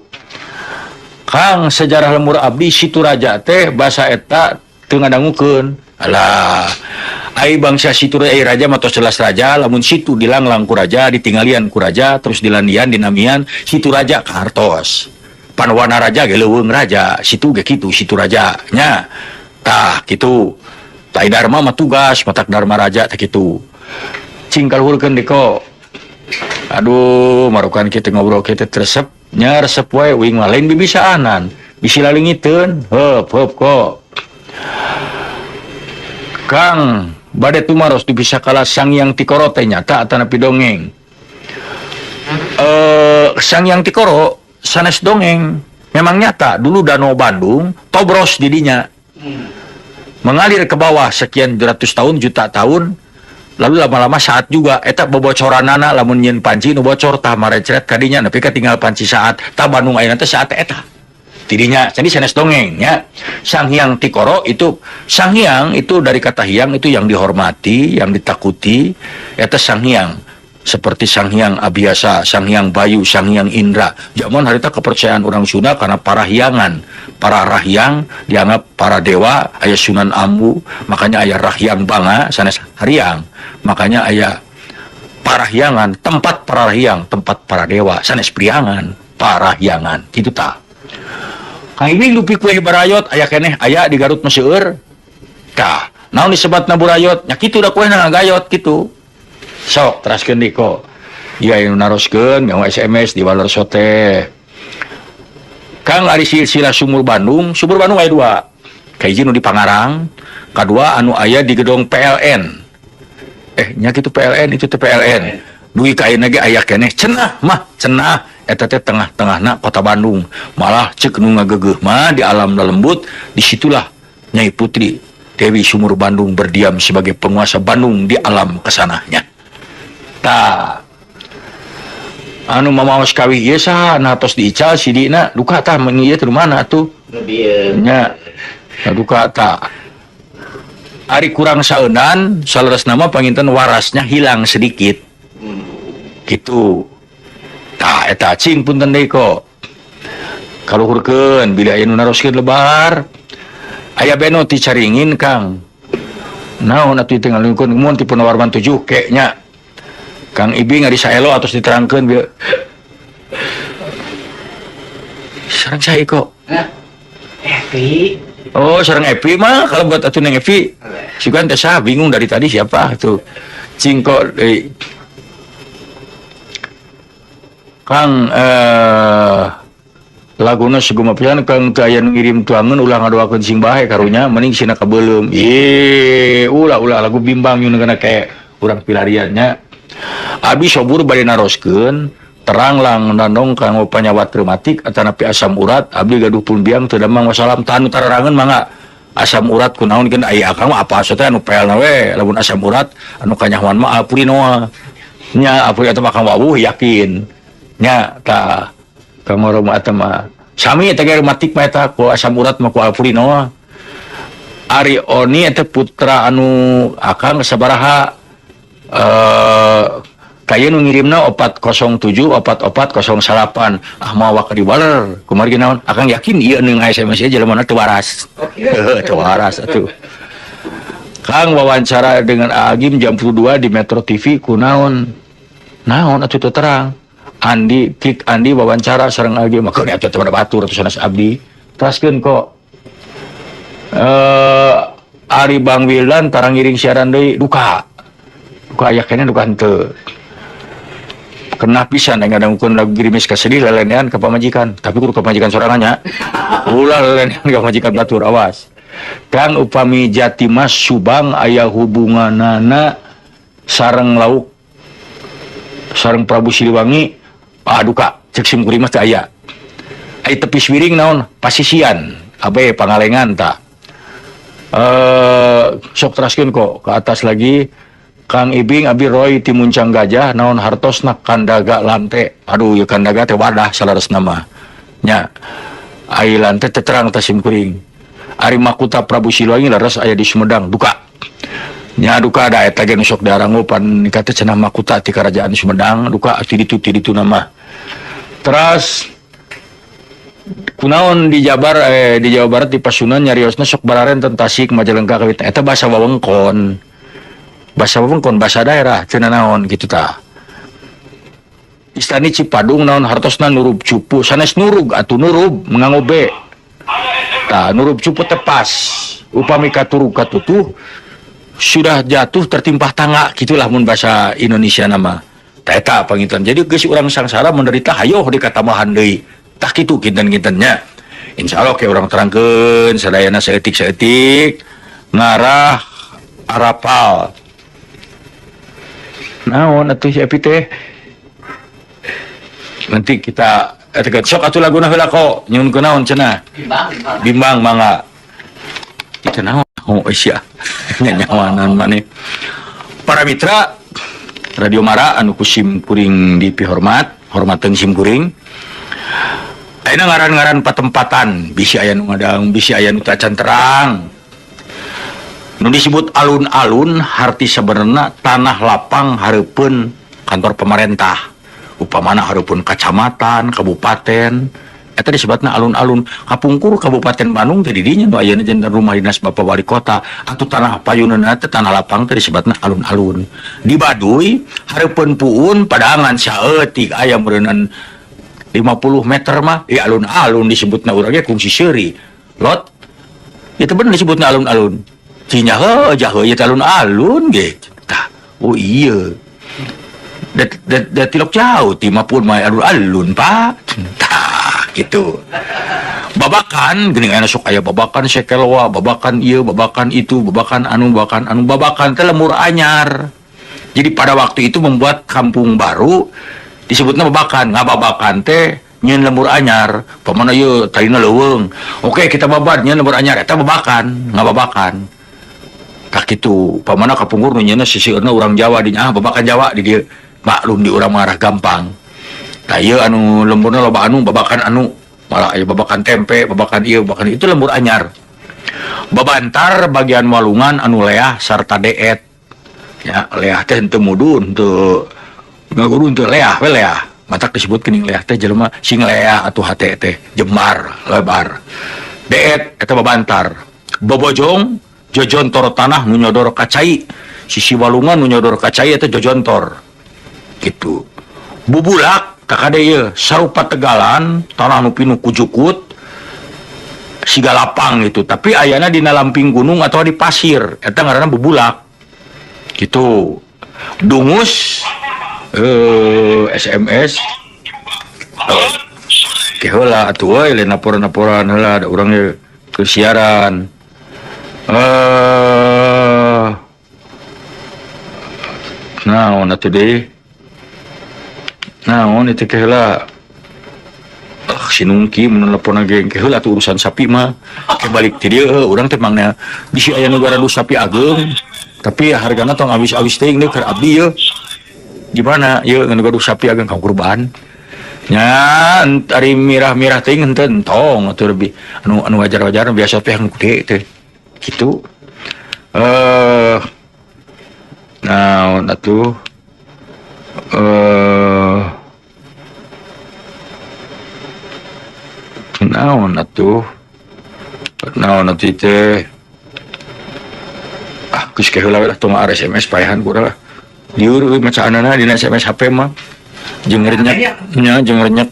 Kang, sejarah lembur abdi Situ Raja teh basa eta teu ngadangukeun. Alah, ai bangsa Situ ai raja mah tos jelas raja, lamun situ dilanglang ku raja, ditinggalian ku raja, terus dilandian, dinamian, Situ Raja kahartos. Panwana raja ge leuweung raja, situ ge kitu Situ Raja nya. Tah kitu. Tai Dharma mah tugas, matak Dharma Raja teh kitu. Cing kaluhurkeun deko. Aduh, marukan kita ngobrol kita resep nya, resep wae uing mah lain bibisaanan. Bisi lalingiteun, heup heup kok. Kang, bade tumaros di bisa kala Sang Hyang Tikoro teh nyata atanapi dongeng? Sang Hyang Tikoro sanes dongeng, memang nyata. Dulu Danau Bandung tobros didinya. Mengalir ke bawah sekian ratus tahun, juta tahun, lalu lama-lama saat juga eta bobocoranana, lamun nyieun panci nu bocor tah marecret kadinya nepi ka tinggal panci saat tah Bandung ayeuna teh saat eta tidinya. Jadi sanes dongeng ya. Sang Hyang Tikoro itu, Sang Hyang itu dari kata hyang, itu yang dihormati, yang ditakuti, eta Sang Hyang. Seperti Sang Hyang Abiasa, Sang Hyang Bayu, Sang Hyang Indra. Zaman harita kepercayaan orang Sunda karena parahyangan, para rahyang dianggap para dewa, aya Sunan Ambu, makanya aya Rahyang Banga, sanes Hariang. Makanya aya parahyangan, tempat para rahyang, tempat para dewa, sanes priangan, parahyangan. Kitu tah. Kang Ibing, dupi kue barayot aya keneh? Aya di Garut mah seueur. Tah, naon disebatna burayot? Nya kitu da kuehna ngagayot kitu. Sok teraskeun deui kok. Ieu anu naroskeun nganggo SMS di Waler Sote. Kang, ari silsilah Sumur Bandung, Sumur Bandung aya dua. Kahiji nu di Pangarang, kadua anu aya di gedung PLN. Eh, nya kitu PLN itu teh PLN. Dugi ka ayeuna ge aya keneh cenah mah, cenah eta teh tengah-tengahna kota Bandung. Malah cek nu ngageugeuh mah di alam lembut, disitulah Nyai Putri Dewi Sumur Bandung berdiam sebagai penguasa Bandung di alam kesanahnya. Tah. Anu mamaos kawih ieu saha? Nah, tos diical sidina duka tah mun ieu teh mana atuh? Dieu. Nya. Nah, duka tah. Ari kurang saeunan saleresna mah panginten warasnya hilang sedikit. Gitu. Tah eta cing punten deui kok. Kaluhurkeun bila aya nu naroskeun lebar. Aya beno ti Caringin, Kang. Naon atuh teh ngalungkeun mun ti Purnawarman 7 ke nya. Kang Ibing, ari saelo atos diterangkeun bieu. Sareng saha kok? Epi. Oh, sareng Epi mah kalau buat atuh Neng Epi. Sugan teh saha, bingung dari tadi siapa tuh. Cingko deui. Kang, laguna seguma pisan Kang, teu aya nu ngirim tuangeun, ulah ngadoakeun sing bae karunya, mending sina kabeuleum. Ih, ulah ulah lagu bimbang nyun kana kayak urang pilarian nya. Abi sobur bade naroskeun terang lang nandong kanggo panyawat reumatik atanapi asam urat, abdi gaduh pun biang teu damang, wassalam. Tah, anu tararangeun mangga, asam urat kunaon keun aya akang mah apa teh anu pelna we. Lamun asam urat anu kanyahoan mah Alpurinoa nya, Alpuri eta mah Kang Wawuh yakin nya. Tah, Kang Roma eta mah sami eta ge reumatik mah, eta ku asam urat mah ku Alpurinoa. Ari Oni eta putra anu akang sabaraha? Kaya nu ngirimna 407 4408. Ah, mawa ka diwaler kumargi naon akang yakin ieu nu SMS ieu jelema teu waras. Teu waras atuh. Kang, wawancara dengan Agim jam 22 di Metro TV kunaon? Naon atuh teu terang. Andi Kik Andi wawancara sareng Agim maka atuh teh batur atuh sanes abdi. Teraskeun kok. Ari Bang Wildan tarang ngiring siaran deui, duka. Duka aya keneh, duka henteu. Kena pisan ngadangukeun lagu Gerimis Kasedih lelenean ka pamajikan, tapi kudu ka pamajikan sorangan nya. Ulah lelenean ka pamajikan batur, awas. Kang, upami Jatimas Subang aya hubunganana sareng lauk sareng Prabu Siliwangi? Ah, duka, cek sim kuring mah teu aya. Ai tepis wiring naon? Pasisian abe Pangalengan ta. Sok teraskeun kok, ke atas lagi. Kang Ibing, abi Roy ti Muncang Gajah, naon hartosna kandaga lante? Aduh, ya kandaga teh wadah salaresna mah nya, ai lante teh terang teh sim kuring. Ari Makuta Prabu Siliwangi leres aya di Sumedang? Duka nya, duka da eta ge nu sok diarangu pan teh cenah Makuta ti kerajaan Sumedang. Duka ti ditu, ti ditu nama. Teras kunaon di Jabar, di Jawa Barat di Pasundan nyariosna sok bararenten Tasik Majalengka kawit? Eta bahasa wewengkon, bahasa wewengkon, bahasa daerah cenah naon gitu tah. Istani Cipadung naon hartosna nurub cupu? Sanes nurug atuh, nurub nganggo B tah. Nurub cupu teh pas upami katurug katutuh sudah jatuh tertimpa tangga, gitulah mun bahasa Indonesia nama. Tah eta panginten. Jadi geus urang sangsara menderita, hayoh dikatambahan deui. Tah kitu kinten-kintennya. Insya Allah kayak urang terangkeun sadayana saeutik-saeutik ngarah arapal. Naon atuh si Epi teh? Nanti kita eta sok atuh laguna heula kok. Nyuhunkeun naon cenah? Bimbang, bimbang. Bimbang mangga. Itu naon? Oh sia. Nyanyawanan maneh. Para mitra Radio Mara anu ku sim kuring dipihormat, hormateun sim kuring. Ayeuna ngaran-ngaran patempatan, bisi aya nu ngadang, bisi aya nu tacan terang. Nu disebut alun-alun harti sebenarnya tanah lapang hareupeun Kantor pemerintah. Upamana hareupeun kacamatan, kabupaten, eta disebutna alun-alun. Kapungkur Kabupaten Bandung teh di dinya nu ayeuna janten rumah dinas Bapak Wali Kota atau tanah payuneunna teh tanah lapang teh disebutna alun-alun. Di Baduy hareupeun puun padangan saeutik aya meureunnan 50 meter mah ieu alun-alun disebutna urang ge kungsi seuri. Lot itu bener disebutna alun-alun. Cinya heuh jahe ieu teh alun-alun ge. Tah, oh iya. Da tilok jauh ti mah pun mah alun-alun, Pak. Tah, gitu. Babakan geuning aya sok aya babakan sekelwa, babakan ieu, babakan itu, babakan anu, babakan anu, babakan teh lembur anyar. Jadi pada waktu itu membuat kampung baru disebutna babakan, ngababakan teh nyeun lembur anyar. Pamana ieu tadina leuweung. Oke, kita babat nyeun lembur anyar eta babakan, ngababakan. Tah kitu, pamana kapungkur nu nyeunna sisieurna urang Jawa di babakan Jawa di dieu. Maklum di urang marah gampang. Tah ieu anu lemburna loba anu babakan anu, malah aya babakan tempe, babakan ieu, babakan itu lembur anyar. Babantar bagian walungan anu leah sarta deet. Ya, leah teh henteu mudun, henteu ngagurun teu leah we leah. Matak disebut geuning leah teh jelema sing leah atuh hate teh jembar, lebar. Deet eta babantar. Bobojong jojontor tanah nu nyodor ka cai. Sisi walungan nu nyodor ka cai eta jojontor. Gitu. Bubulak kakade ieu sarupa tegalan tanah nu pinuh ku jukut siga lapang gitu, tapi ayana dina lamping gunung atau di pasir eta ngaranna bubulak. Gitu. Dungus SMS ke heula atuh euy lain laporan-laporan heula da urang ge keur siaran. Naon atuh deui? Naon itu ke heula? Ah, si Nungki mun nelpon ge ke heula atuh urusan sapi mah. Ke balik ti dieu urang teh mangna bisi aya nu gaduh sapi ageung. Tapi hargana tong awis-awis teuing deui keur abdi yeuh. Gimana yeuh nu gaduh sapi ageung ka kurban? Nya ari mirah-mirah teuing henteu entong atuh lebih anu anu wajar-wajar biasa teh anu gede teh. Kitu. Naon atuh? Naon atuh? Naon atuh teh? Ah, geus ke heula we lah tong SMS paehan ku urang lah. Lieur euy macaanana dina SMS HP mah. Jeung renyek nya jeung renyek.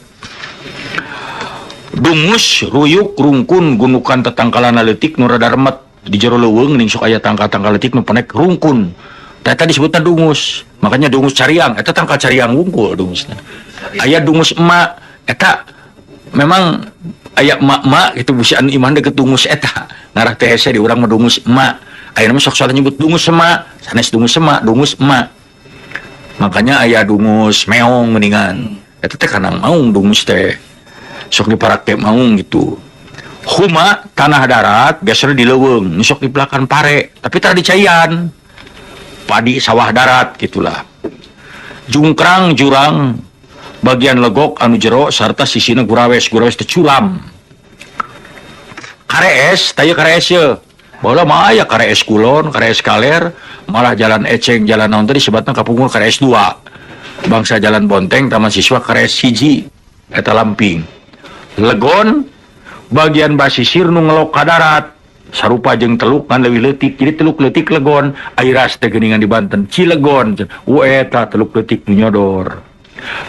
Dungus, ruyuk, rungkun, gunukan tetangkalana leutik nu rada remet di jero leuweung ning sok aya tangkal-tangkal leutik nu penek rungkun. Eta disebutna dungus. Makanya dungus cariang, eta tangkal cariang wungkul dungusna. Aya dungus emak, eta memang aya emak-emak gitu bisi anu imah deket dungus eta. Ngarah teh hese di urang mah dungus emak. Ayeuna mah sok salah nyebut dungus emak, sanes dungus emak, dungus emak. Makanya aya dungus meong mendingan. Eta teh kana maung dungus teh. Sok diparake maung gitu. Huma tanah darat biasanya di leuweung, sok dipelakan pare, tapi tara dicaian. Padi sawah darat gitulah. Jungkrang jurang bagian legok anu jero sarta sisina gurawes, gurawes teh curam. Karees, taya karees ye. Baheula mah aya karees kulon, karees kaler, malah jalan eceng, jalan naon teh disebutna kapungkur karees 2. Bangsa jalan Bonteng, Taman Siswa karees 1, eta lamping. Legon bagian basisir nu ngelok ka darat sarupa jeung teluk ngan leuwih leutik, jadi teluk leutik legon, airas teh geuningan di Banten Cilegon, eta teluk leutik nu nyodor.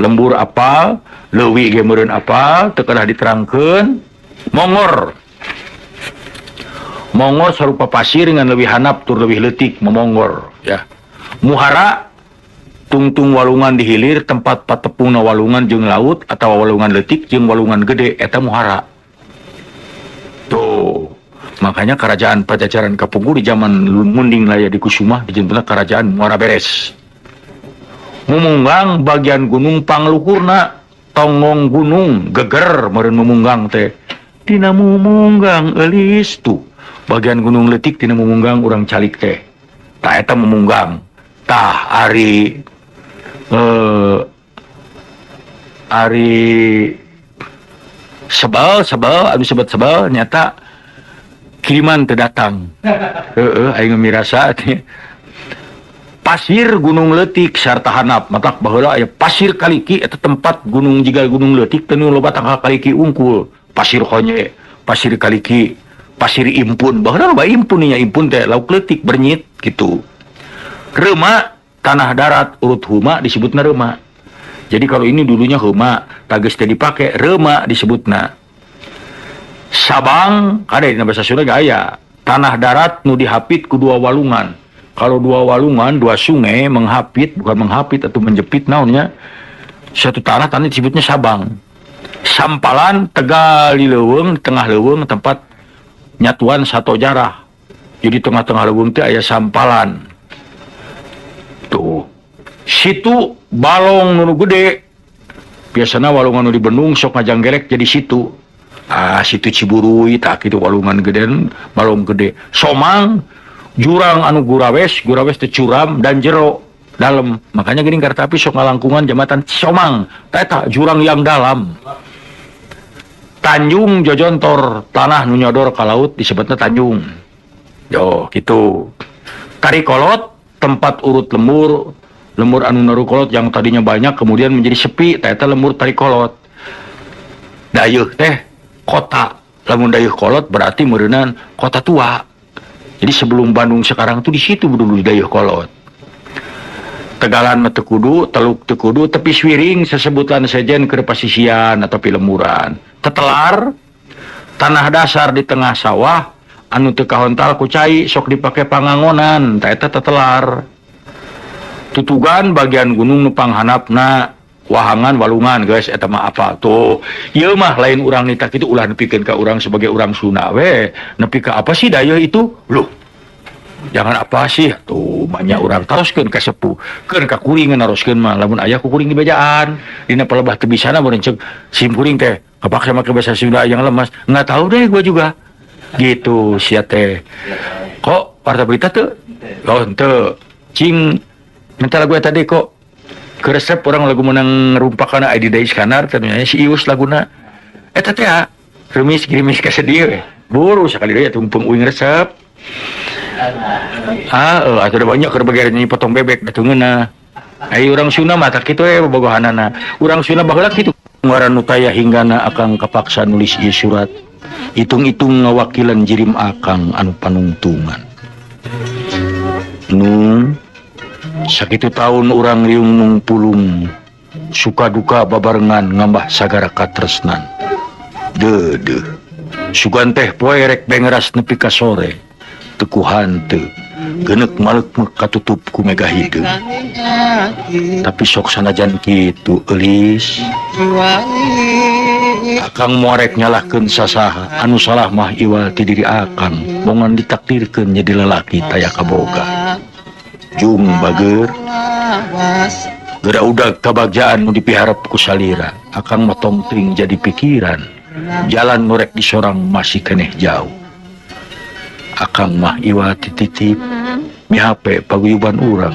Lembur apal, leuwi ge meureun apal, teu kedah diterangkeun. Mongor. Mongor sarupa pasir ngan leuwih handap tur leuwih leutik memongor ya. Muhara tungtung walungan di hilir tempat patepungna walungan jeung laut atawa walungan leutik jeung walungan gede eta muhara. Tuh. Makanya kerajaan Pajajaran kapungkur di zaman Munding Laya di Kusumah dijentena kerajaan Muara Beres. Mumunggang bagian gunung pangluhurna tonggong gunung geger meureun mumunggang teh. Dina mumunggang eulis tuh. Bagian gunung leutik dina mumunggang urang calik teh. Tah eta mumunggang. Tah ari ari sebel sebel anu sebet sebel nyata kiriman teu datang. Heeh, aing mirasa teh. Pasir Gunung Leutik sarta hanap matak baheula aya pasir kaliki eta tempat gunung jiga Gunung Leutik teh nu loba tangkal kaliki unggul. Pasir honye, pasir kaliki, pasir impun. Baheula loba impun nya, impun teh lauk leutik bernyit gitu. Reuma tanah darat urut huma disebutna reuma. Jadi kalau ini dulunya huma, tages teh dipake reuma disebutna. Sabang kade dina bahasa Sunda gaya tanah darat nu dihapit ku dua walungan. Kalau dua walungan, dua sungai menghapit, bukan menghapit atau menjepit naonnya, suatu tanah tanah disebutnya Sabang. Sampalan tegal di leuweung, tengah leuweung tempat nyatuan sato jarah. Jadi tengah-tengah leuweung teh aya sampalan. Tuh. Situ balong nu gede. Biasana walungan nu di bendung sok ngajanggelek jadi situ. Ah, situ Ciburuy tah kitu walungan gede, balong gede. Somang jurang anu gurawes, gurawes teh curam dan jero dalam. Makanya gini kereta api sok ngalangkungan jembatan Somang. Tah eta jurang yang dalam. Tanjung Jojontor, tanah nu nyodor ka laut disebutna Tanjung. Yo, gitu. Tarikolot tempat urut lemur, lemur anu narukolot yang tadinya banyak kemudian menjadi sepi, tah eta lemur Tarikolot. Dayeuh teh kota. Lamun dayeuh kolot berarti meureunan kota tua. Jadi sebelum Bandung sekarang tuh di situ dulu di Dayeuh Kolot. Tegalan mah teu kudu, teluk teu kudu, tepi swiring sesebutan sejen keur pasisian atau pilemuran. Tetelar tanah dasar di tengah sawah anu teu kahontal ku cai sok dipake pangangonan, tah eta tetelar. Tutugan bagian gunung nu panghanapna wahangan walungan guys eta mah apa tuh. Ieu mah lain urang nita kitu, ulah nepikeun ka urang sebagai urang Sunda we, nepi ka apa sih dayeuh itu? Loh. Jangan apa sih tuh banyak urang taroskeun ka sepuh, keun ka kuring naroskeun mah lamun aya ku kuring dibejaan. Dina palebah teu bisana mun ceuk sim kuring teh kapaksa make bahasa Sunda yang lemas. Nggak tahu deh gua juga. Gitu sia teh. Kok warta berita tuh? Oh henteu. Cing minta lagu eta tadi kok keresep orang lagu menang rumpakana Aidi Dai Iskandar teh nyanyi si Ius laguna. Eta teh remis gerimis ka sedih we. Buru sakali deui atuh mumpung uing resep. Ah, atuh da banyak keur bagian nyanyi potong bebek atuh ngeunah. Ai urang Sunda mah tak kitu we bobogohanana. Urang Sunda baheula kitu. Ngaran nu taya hinggana akang kapaksa nulis ieu surat. Hitung-hitung ngawakilan jirim akang anu panungtungan. Nu sakitu tahun urang riung nung pulung suka duka babarengan ngambah sagara katresnan. Deudeuh. Sugan teh poe rek bengeras nepi ka sore. Teu ku hanteu. Geuneuk maleuk katutup ku mega hideung. Tapi sok sanajan kitu eulis. Akang moarek nyalahkeun sasaha, anu salah mah iwal ti diri akang, bongan ditakdirkeun jadi lalaki taya kaboga. Jung bager, geura udag kabagjaan nu dipiharep ku salira, akang mah tong teuing jadi pikiran. Jalan nu rek disorang masih keneh jauh. Akang mah iwal tititip, mihape paguyuban urang.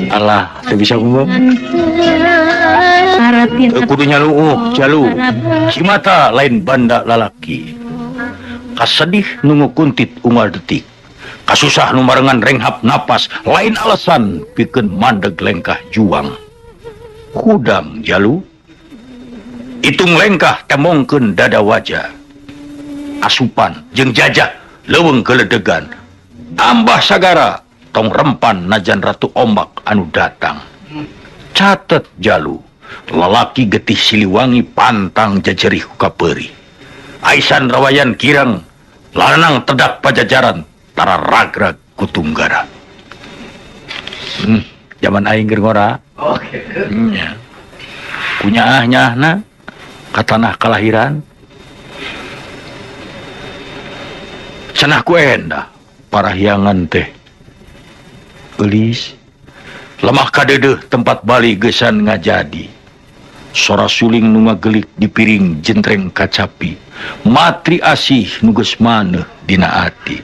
Alah, teu bisa ngomong. Kudu nyaluuh, jalu. Cimata lain banda lalaki. Kasedih nungu kuntit unggal detik. Kasusah nu marengan renghap napas, lain alasan pikeun mandeg lengkah juang. Hudang jalu. Itung lengkah temongkeun dada wajah. Asupan jeung jajah leuweung geledegan. Tambah sagara tong rempan najan ratu ombak anu datang. Catet jalu, lalaki getih Siliwangi pantang jajerih ku kapeurih. Aisan rawayan kirang, lanang tedak pajajaran, tara ragrag kutunggara. Zaman aing keur ngora. Oke. Nya. Kunyaah nyaahna ka tanah kalahiran. Cenah ku endah parahyangan teh. Eulis lemah kadeudeuh tempat bali geusan ngajadi. Sora suling nu ngagelik di piring jentreng kacapi. Matri asih nu geus maneuh dina ati.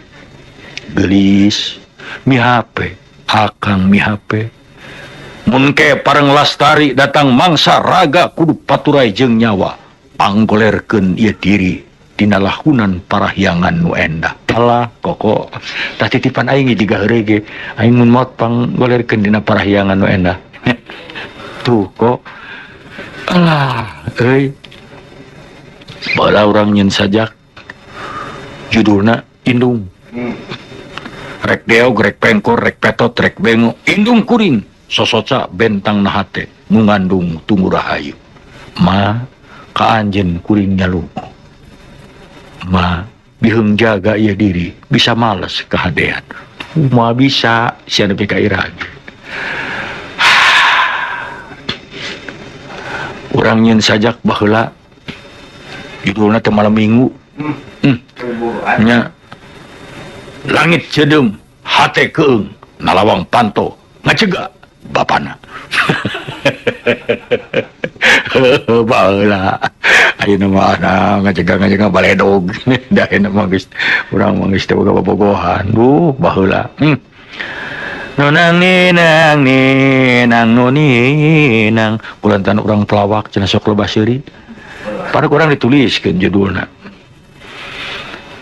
Geulis mihape akang mihape. Mun ke pareng lastari datang mangsa raga kudu paturai jeung nyawa. Panggolerkeun ieu diri. Dina lahunan parahyangan nu endah. Alah koko tah titipan aing jiga heureuy ge aing mun maot panggolerkeun dina parahyangan nu endah. Tuh kok alah euy baheula urang nyeun sajak judulna Indung. Rek deog rek pengkor rek petot rek bengo indung kuring sosoca bentang nahate nu ngandung tunggu rahayu ma ka anjeun kuring nyalungu ma biheung jaga ieu diri bisa males kahadean ma bisa sia nepi ka iraha. Urang nyeun sajak baheula judulna teh malam minggu. Nya langit cedeum hate keung nalawang panto ngacega bapana. Baheula ayeuna mah ngacega-ngacega baledog. Da ayeuna mah geus urang mah geus teu boga bobogohan. Duh baheula. Nonang ninang ninang nuninang kulantan urang pelawak cenah sok loba seuri. Pada kurang dituliskeun judulna.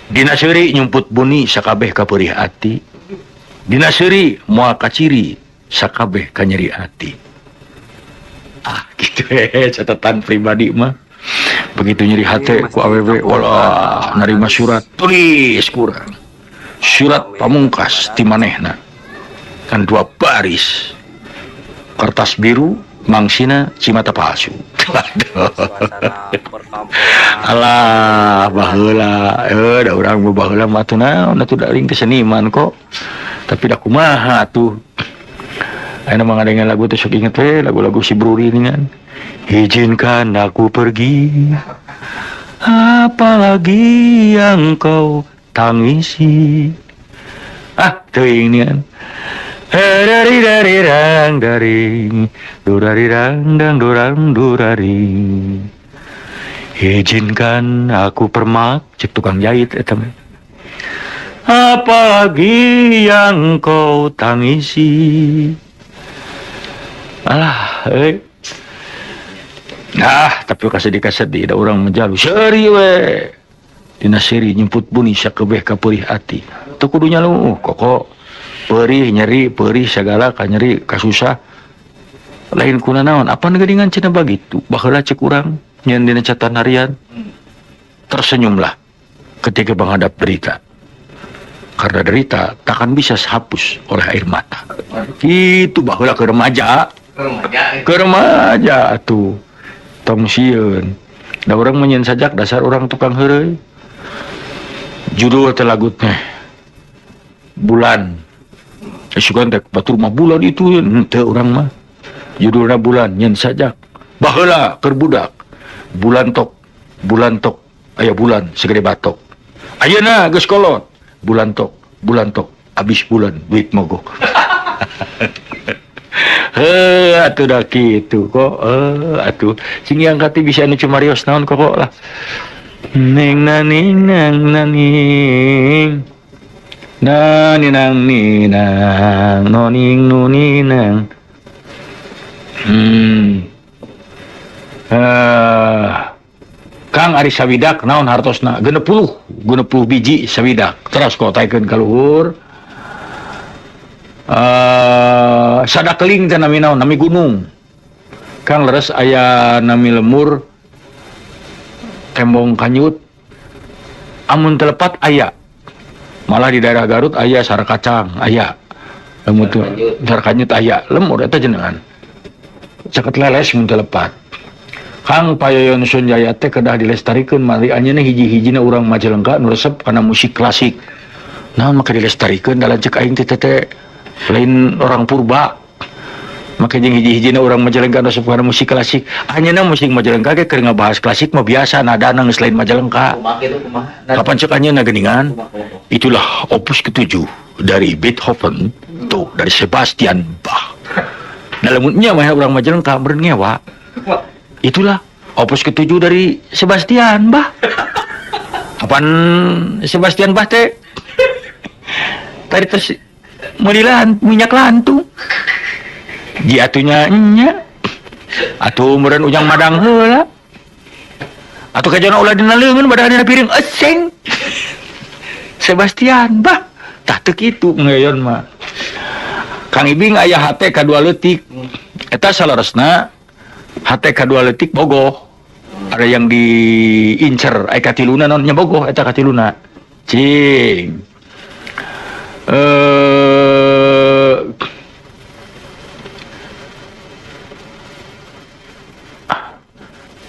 Dina seuri nyumput buni sakabeh kapeurih ati. Dina seuri moal kaciri sakabeh kanyeri ati. Ah gitu catatan pribadi mah. Begitu nyeri hate ku awewe walah narima surat tulis kurang. Surat pamungkas ti manehna. Kan 2 baris. Kertas biru mangsina cimata palsu. Alah baheula da urang mah baheula mah atuh naon atuh da ring keseniman kok. Tapi da kumaha atuh. Ayeuna mah ngadengeun lagu teh sok inget we lagu-lagu si Bruri ini kan. Izinkan aku pergi, apalagi yang kau tangisi. Ah teuing nian. Dari dari rang daring, durari rang dang durang durari. Izinkan aku permak, cek tukang jahit eta mah. Apalagi yang kau tangisi. Alah, euy. Nah, tapi kasedih-kasedih da urang menjalu seuri we. Dina seuri nyumput buni sakebeh kapeurih ati. Teu kudu nyalu koko. Perih nyeri, perih segala kanyeri kasusah. Lain kuna naon, apa geuningan cenah bagitu. Baheula cek urang nyeun dina catatan harian. Tersenyumlah ketika menghadap derita. Karena derita takkan bisa dihapus oleh air mata. Itu baheula ke remaja. Ke remaja tuh. Tong sieun. Da urang mah nyeun sajak dasar urang tukang heureuy. Judul teh lagu teh Bulan. Sugan teh batur mah bulan itu henteu urang mah. Judulna Bulan nyeun sajak. Baheula keur budak. Bulan tok aya bulan segede batok. Ayeuna geus kolot. Bulan tok, abis bulan duit mogok. Heuh atuh da kitu kok. Atuh sing diangkat teh bisa anu cumarios naon kok lah. Ning naning nang naning. Naninang ninang noning nuninang. Kang ari sawidak naon hartosna 60 biji sawidak terus kok taikeun ka luhur. Sadakeling teh nami naon nami gunung. Kang leres aya nami lemur tembong kanyut amun telepat aya. Malah di daerah Garut aya sarakacang aya lemur tuh sarakanyut aya lemur eta jenengan caket leles mun telepat. Kang Payoyon Sunjaya teh kedah dilestarikeun mari anjeunna hiji-hijina urang Majalengka nu resep kana musik klasik. Naon maka dilestarikeun da lanceuk aing teh teh lain orang purba. Maka jeung hiji-hijina urang Majalengka nu resep kana musik klasik. Anjeunna musik Majalengka ge keur ngabahas klasik mah biasa nadana geus lain Majalengka. Kapan ceuk anjeunna geuningan? Itulah opus ke-7 dari Beethoven, tuh dari Sebastian Bach. Dalamnya mah urang Majalengka meureun ngewa. Itulah opus ke-7 dari Sebastian Bach. Apaan Sebastian Bach teh? Tadi terus meuli minyak lantung. Ji atunya nya. Atuh meureun ujang madang heula. Atuh kajana ulah dina leungeun badah dina piring eseng. Sebastian bah tah teu kitu ngeyon mah. Kang Ibing aya hate kadua leutik. Eta saleresna hate kadua leutik bogoh. Ada yang diincer aya katiluna naon nya bogoh eta katiluna. Cing.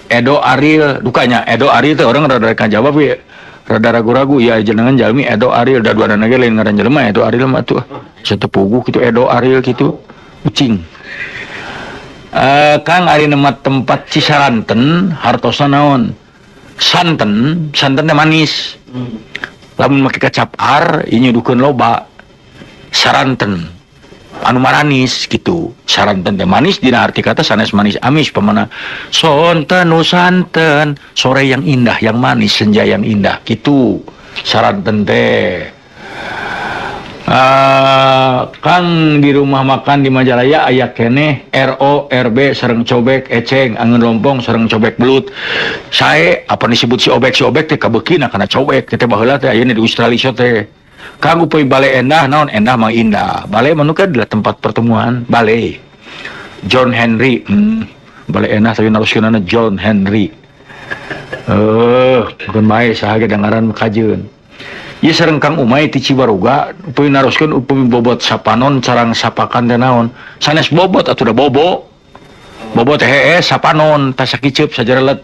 Edo Ariel dukanya Edo Ariel teh orang rada rek jawab we rada ragu-ragu ya jenengan jalmi Edo Ariel da duana ge lain ngaran jelema Edo Ariel mah tuh satepuguh kitu Edo Ariel kitu ucing. Kang ari nemat tempat Cisaranten hartosna naon? Santen, santen teh manis. Lamun make kecap ar ieu nyuduhkeun loba. Saranten anu maranis gitu. Saranten teh manis dina arti kata sanes manis amis pamana sonten nu santen sore yang indah yang manis senja yang indah gitu saranten teh. Kang di rumah makan di Majalaya aya keneh RO RB sareng cobek eceng angeun lompong sareng cobek belut. Sae apa disebut si obek teh kabeukina kana cobek teh baheula teh ayeuna di Australia teh. Kang upami bale endah naon endah mah indah. Bale mah nu adalah tempat pertemuan bale. John Henry, bale endah tapi naroskeunana John Henry. Bukan bae saha ge ngaran kajeun. Ieu sareng Kang Umay ti Cibaruga upami naroskeun upami bobot sapanon carang sapakan teh naon. Sanes bobot atuh da bobo. Bobot teh heeh sapanon tah sakiceup sajarelet.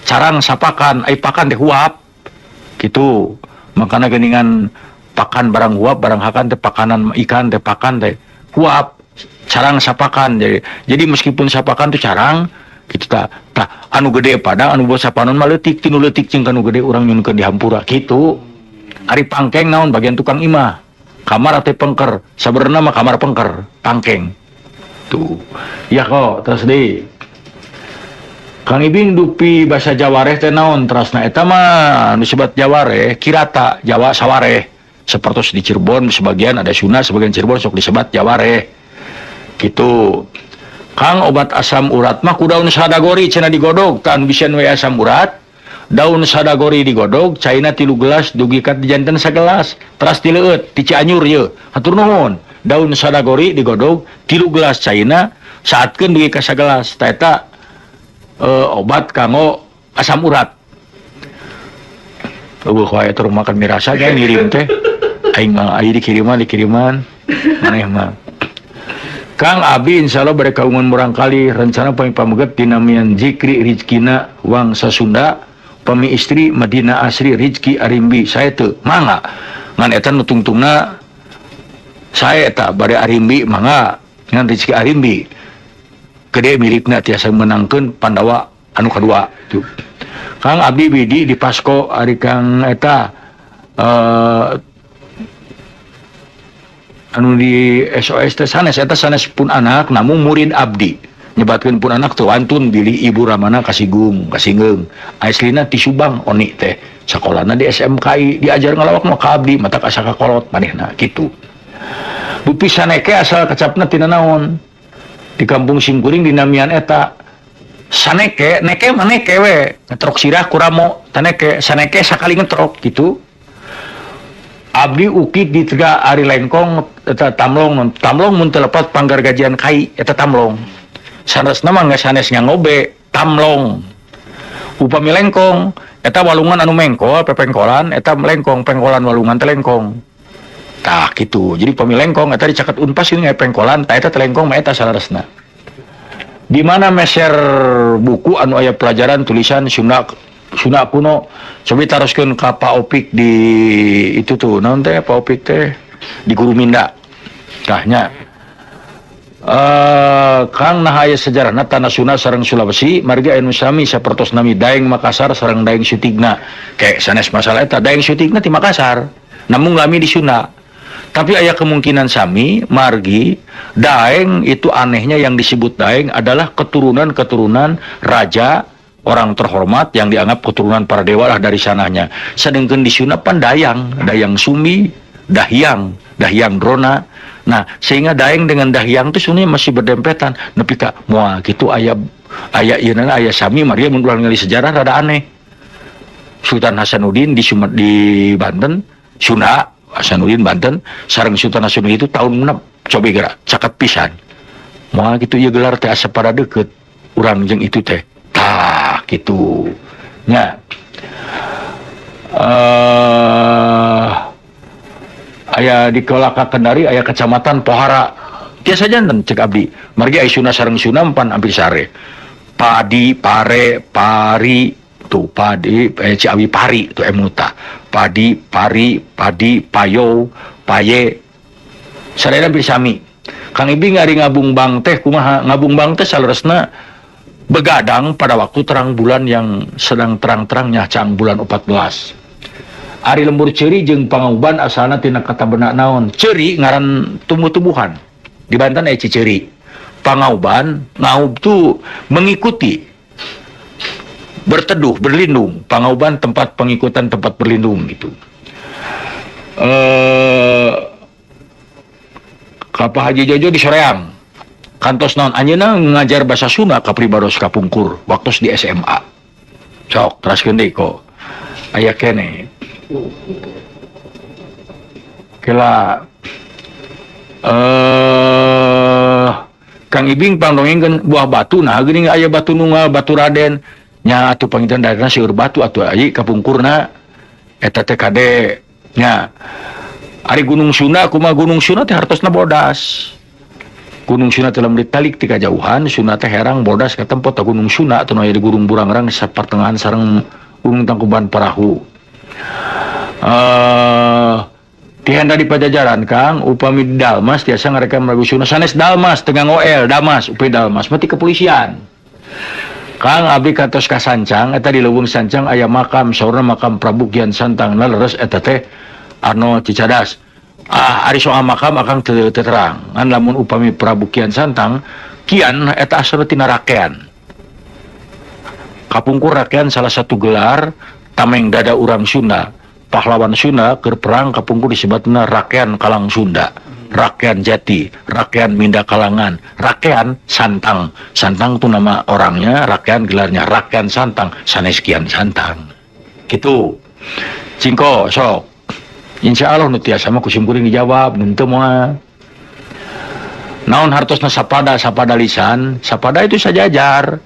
Carang sapakan ai pakan teh huap. Kitu. Makana geuningan pakan barang huap barang hakan teh pakanan ikan teh pakan teh huap carang sapakan. Jadi meskipun sapakan tuh carang gitu ta ta anu gede padang anu bos sapanon mah leutik tinu leutik jeung kanu gede urang nyunkeun di hampura kitu. Ari pangkeng naon bagian tukang imah kamar teh pengker sabenerna mah kamar pengker pangkeng tuh ya kok terus deui Kang Ibing dupi bahasa Jawareh teh naon terasna eta mah anu disebut Jawareh kirata Jawa sawareh seperti di Cirebon sebagian ada Sunda sebagian Cirebon sok disebat Jawareh gitu. Kang obat asam urat mah ku daun sadagori cenah digodog kan bisian we asam urat daun sadagori digodog caina 3 gelas dugi ka janten sagelas teras dileueut ti Cianjur ye hatur nuhun daun sadagori digodog 3 gelas caina saatkeun dugi ka sagelas ta eta obat kanggo asam urat. Eueuh wae tur makan mirasa ge ngirim teh aing mah aya dikiriman maneh mah. Kang Abi insyaallah bade kaungun murangkali rencana pami pameget dinamian Zikri Rizkina Wangsa Sunda pami istri Madina Asri Rizki Arimbi sae teu mangga ngan eta nu tungtungna sae eta bade Arimbi mangga ngan Rizki Arimbi gede miripna tiasa menangkeun Pandawa anu kadua tuh. Kang Abi Widi di Pasko ari Kang eta anu di SOS teh sanes eta sanes pun anak namun murid abdi nyebatkeun pun anak teu wantun bilih ibu ramana kasigung kasinggeung aslina ti Subang oni teh sakolana di SMKI diajar ngalawak mah ka abdi matak asa kakolot manehna kitu. Dupi saneke asal kecapna tina naon di kampung simkuring dinamian eta saneke neke mah neke we ngetrok sirah kuramo taneke saneke sakali ngetrok gitu. Abdi ukit di tega ari lengkong eta tamlong tamlong mun teu lepat panggar gajian kai eta tamlong sanesna mah geus sanes ngangobe tamlong upami lengkong eta walungan anu mengkol pepengkolan eta lengkong pengkolan walungan teh lengkong tah kitu. Jadi upami lengkong eta dicaket unpas ini pengkolan tah eta teh lengkong mah eta saleresna. Di mana meser buku anu aya pelajaran tulisan Sunda Sunda kuno cobi taroskeun ka Pak Opik di itu tuh naon teh Pak Opik teh di Guru Minda tah nya. Kang nah aya sejarahna tanah Sunda sareng Sulawesi margi anu sami sapertos nami Daeng Makassar sareng Daeng Sutigna ke sanes masalah eta Daeng Sutigna ti Makassar namun lami di Sunda tapi aya kemungkinan sami margi Daeng itu anehnya yang disebut Daeng adalah keturunan-keturunan raja orang terhormat yang dianggap keturunan para dewa lah dari sananya. Sedangkan di Sunda pan Dayang, Dayang Sumi, Dahyang, Dahyang Drona. Nah, sehingga Daeng dengan Dahyang itu sebenarnya masih berdempetan. Nepi ka moal kitu aya aya ieu aya sami Maria mun urang ningali sejarah rada aneh. Sultan Hasanuddin di Banten, Sunda Hasanuddin Banten sareng Sultan Hasanuddin itu tahun 6 coba geura caket pisan. Moal kitu ieu gelar teh asa pada deket urang jeung itu teh. Tah kitu. Nya. Aya di Kolaka Kendari aya kecamatan Pohara. Tiasa janten cek abdi. Margi aya Sunda sareng Sunda pan hampir sare. Padi, pare, pari, tuh padi, Ciawi pari tuh emuta. Padi, pari, padi, payo, paye. Sadaya hampir sami. Kang Ibing ari ngabungbang teh kumaha? Ngabungbang teh saleresna begadang pada waktu terang bulan yang sedang terang-terangnya cang bulan 14. Ari lembur ceuri jeung pangauban asalna tina kata benda naon? Ceuri ngaran tumbuh-tumbuhan. Di Banten aya ciceri. Pangauban, ngaub tuh mengikuti, berteduh, berlindung. Pangauban tempat pengikutan, tempat berlindung gitu. Ka Pak Haji Jojo di Soreang. Kantos naon anjeunna ngajar bahasa Sunda ka pribados kapungkur waktu di SMA. Sok teraskeun deui kok. Aya keneh. Kela Kang Ibing pangdongengkeun buah batu, nah geuning aya batu nunggal, batu Raden nya atuh panginten daerahna seueur batu atuh ai kapungkurna eta teh kade nya. Ari Gunung Sunda kumaha? Gunung Sunda teh hartosna bodas. Gunung Sunda teh lamun ditalik ti kajauhan Sunda teh herang bodas katempo ta Gunung Sunda atuh aya di Gunung Burangrang sapertengahan sareng Gunung Tangkuban Parahu. Tihanda di Pajajaran Kang, upami di Dalmas tiasa ngarekam lagu Sunda sanes Dalmas tengah ngoel Damas, upami Dalmas mati kepolisian. Kang abdi kantos ka Sancang, eta di Leuweung Sancang aya makam saurna makam Prabu Kian Santang, nah leres eta teh anu Cicadas. Ah, ari soal makam akang teu terang. Ngan lamun upami Prabu Kian Santang, Kian eta asalna tina rakean. Kapungkur rakean salah satu gelar tameng dada urang Sunda. Pahlawan Sunda keur perang kapungkur disebutna rakean Kalang Sunda, rakean Jati, rakean Minda Kalangan, rakean Santang. Santang itu nama orangnya, rakean gelarnya, rakean Santang, sanes Kian Santang. Gitu. Cingko sok. Insya Allah nu tiasa mah ku sim kuring dijawab, nu teu moal. Naon hartosna sapada, sapada lisan, sapada itu sajajar.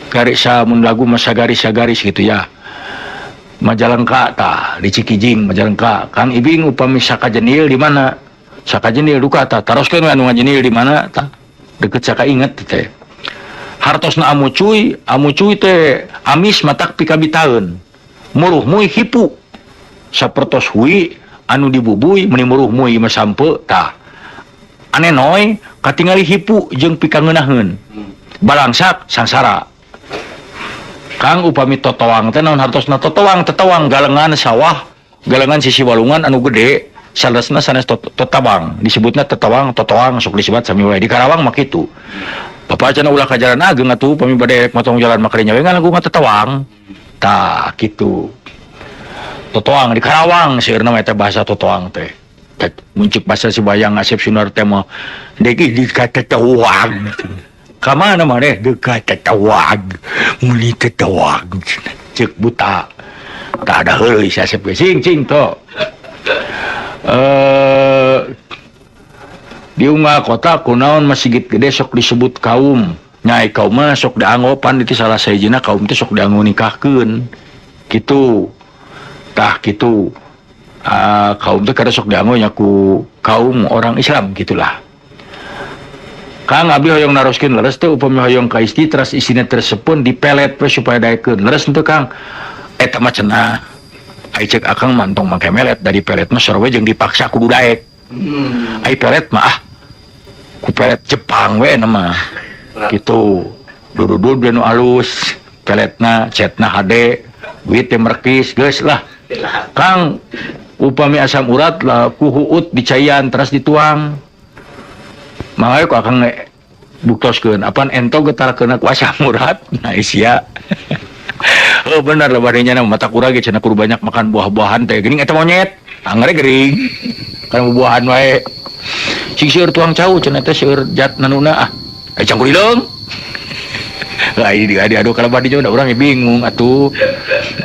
Garis mun lagu mah sagaris sagaris gitu ya. Majalengka tah di Cikijing Majalengka. Kang Ibing upami Sakajenil di mana? Sakajenil duka tah, taroskeun we anu ngajenil di mana tah? Deket Saka inget teh. Hartosna amucuy, amucuy teh amis matak pikabitaeun. Muruh muy hipu. Sapertos hui anu dibubuy meuni muruh muy mah sampe tah. Anenoy katingali hipu jeung pikangeunaheun. Balangsak sangsara. Kang upami totoang teh naon hartosna totoang? Tetawang galengan sawah, galengan sisi walungan anu gede, saleresna sanes totabang, disebutna tetawang, totoang sok disebut sami wae. Di Karawang mah kitu. Bapak cenah ulah ka jalan ageng atuh upami bade motong jalan mah kadinya we ngalangkung tetawang. Tah kitu. Totoang di Karawang seueurna mah eta bahasa totoang teh. Muncul bahasa si Bayang Asep Sunar teh mah deki di katetawang. Ka mana maneh dekat tetawang, muli tetawang cek buta. Tak ada heureuy si Asep ge sing cing to. Di unggal kota kunaon masjid gede sok disebut kaum. Nyai kaum mah sok dianggo pan itu salah sahijina kaum teh sok dianggo nikahkeun. Kitu. Tah kitu. Kaum teh kada sok dianggo nya ku kaum orang Islam gitulah. Kang abdi hoyong naroskeun leres teh upami hoyong ka istri teras isina tersepun dipelet we supaya daekeun. Leres henteu Kang? Eta mah cenah. Ai cek akang mah entong make melet, dari pelet mah sarua jeung dipaksa kudu daek. Ai pelet mah ah ku pelet Jepang we na mah. Gitu. Dududud we nu alus, peletna cetna hade, duit teh merekis geus lah. Kang upami asam urat lah ku huut dicaian teras dituang. Mangga ku akang buktoskeun apan ento getarakeun ku asam urat. Nah isia. Oh bener lah badenya na mata kurang ge cenah kudu banyak makan buah-buahan teh geuning eta monyet. Angere gering. Kana buah-buahan wae. Sing seueur tuang cau cenah teh seueur jat nanuna ah. Cangkul hileung. Lah ini adi aduh kalau badinya udah orang bingung atuh.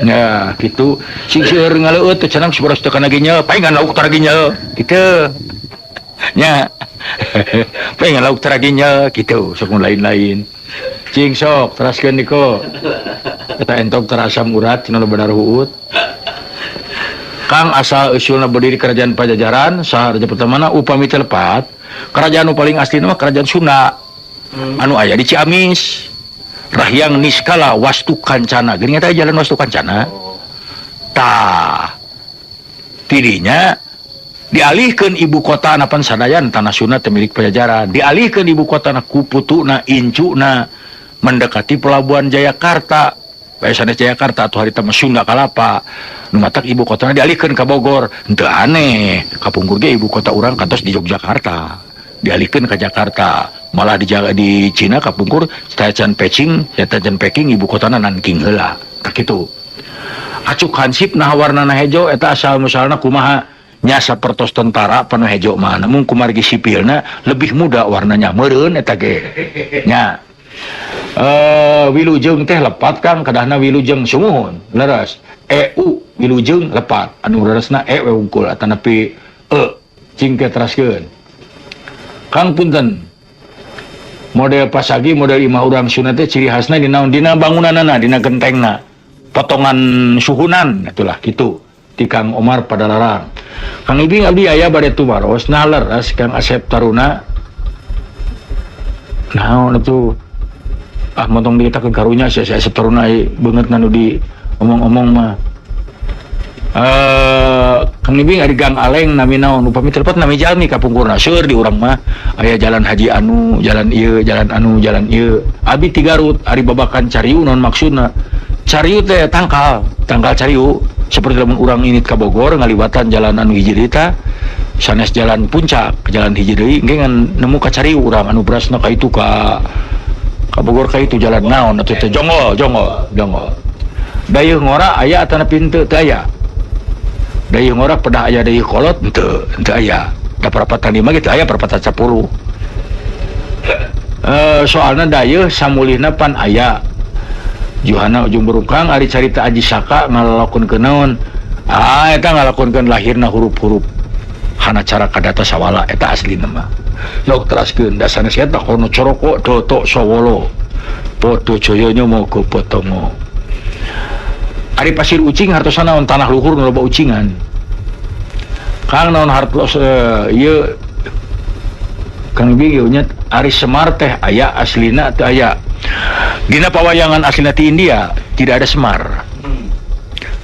Ya gitu sing seueur ngaleueut teh cenah si boros teu kana ginjal, paingan lauk tara ginjal gitu. Nya. Paingan lauk tara ginjal gitu, sok nu lain-lain. Cing sok teraskeun Niko. Eta entog tara asam urat cenah loba huut. Kang asal usulna berdiri kerajaan Pajajaran, saha raja pertamana upami teu lepat, kerajaan nu paling asli mah kerajaan Sunda. Anu aya di Ciamis. Rahyang Niskala Wastu Kancana. Geuning eta jalan Wastu Kancana. Tah. Tidinya dialihkeun ibu kota napan sadayan tanah Sunda teh milik Pajajaran. Dialihkeun ibu kotana ku putuna incuna mendekati pelabuhan Jayakarta. Bae sanes Jayakarta atuh harita mah Sunda Kalapa. Nu matak ibu kotana dialihkeun ka Bogor. Henteu aneh, kapungkur ge ibu kota urang kantos di Yogyakarta. Dialihkeun ka Jakarta. Malah di Cina kapungkur Taichan Peking, ya Taichan Peking ibu kotana Nanking heula. Tah kitu. Acuk hansip nah warnana hejo eta asal musalna kumaha nya sapertos tentara panu hejo mah namun kumargi sipilna lebih muda warnanya meureun eta ge. Nya. Wilujeng teh lepat Kang kadahna wilujeng sumuhun leres. EU wilujeng lepat anu leresna e we wungkul atanapi e cing ke teraskeun. Kang punten model pasagi model imah urang Sunda teh ciri khasna dina naon dina bangunanana dina gentengna potongan suhunan itulah gitu di Kang Omar Padalarang. Kang Ibing abdi aya bade tumaros nah leres Kang Asep Taruna naon atuh ah montong ditakeun karunya si Asep Taruna beungeut nu di omong-omong mah. Kang Ibing ari Gang Aleng nami naon upami telepon nami jalmi kapungkurna seueur di urang mah aya jalan Haji anu jalan ieu jalan anu jalan ieu abi ti Garut ari babakan cariu naon maksudna cariu teh tangkal tangkal cariu seperti lamun urang init ka Bogor ngaliwatan jalan anu hiji deui tah sanes jalan puncak jalan hiji deui engke ngan nemu ka cariu urang anu berasna ka itu ka Bogor ka itu jalan naon atuh teh jonggol jonggol jonggol dayeuh ngora aya atanapi henteu teu aya dayeuh ngora pedah aya dayeuh kolot henteu henteu aya da perapatan 5 ge teu aya perapatan 10 soalna dayeuh samulihna pan aya Johana Ujung Berungkang ari carita Aji Saka ngalakonkeun naon ah eta ngalakonkeun lahirna huruf-huruf hana cara kadata sawala eta aslina mah nok teraskeun dasana sia eta kono coroko doto sawolo podo joyonyo mogo potongo ari pasir ucing hartosna naon tanah luhur nu loba ucingan Kang naon hartos ieu Kang Ibing ieu nya ari Semar teh aya aslina teu aya dina pawayangan aslina ti India tidak ada Semar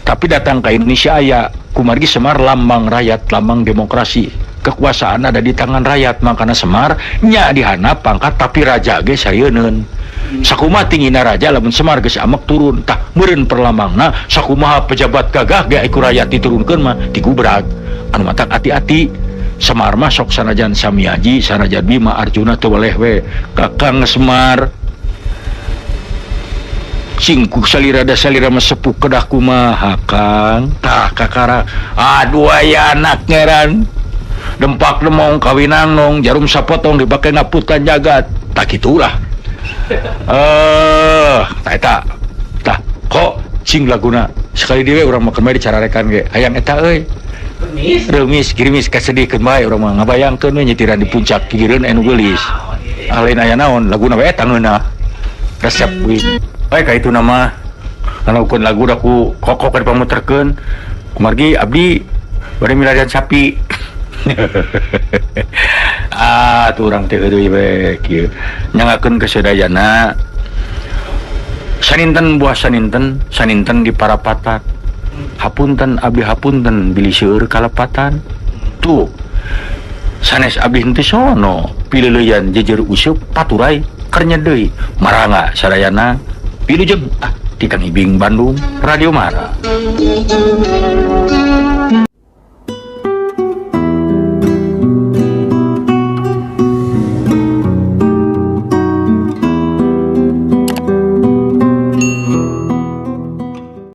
tapi datang ke Indonesia aya kumargi Semar lambang rakyat lambang demokrasi kekuasaan ada di tangan rakyat makana Semar nya dihanap pangkat tapi raja ge sarieun sakumaha tingina raja lamun Semar geus amek turun tah meureun perlambangna sakumaha pejabat gagah ge ku rakyat diturunkeun mah digubrag anu matak ati-ati Semar mah sok sanajan Samiaji sanajan Bima Arjuna teu weleh we Kakang Semar singku salira da salira mah sepuh kedah kumaha Kang tah kakara aduh aya anak ngeran dempak demong kawinanong jarum sapotong dipake ngaputan jagat tak gitulah tah eta tah kok cing laguna sekali dewe urang mah kembali dicararekan ge hayang eta euy remis girimis kasedihkeun bae urang mah ngabayangkeun we nyitiran di puncak gigireun anu geulis ah lain aya naon laguna we eta ngeunah resep we bae ka itu nama ngalakukeun lagu da ku kokok dipamuterkeun kumargi abdi bade milarian sapi ah tuh urang teh euy we kieu nyangakeun kesadayana saninten buah saninten saninten di parapatan hapunten abdi hapunten bilih seueur kalepatan tuh sanes abdi henteu sono pileuleyan jejer useup paturai kernya deui maranga sadayana wilujeng ah ti Kang Ibing Bandung Radio Mara.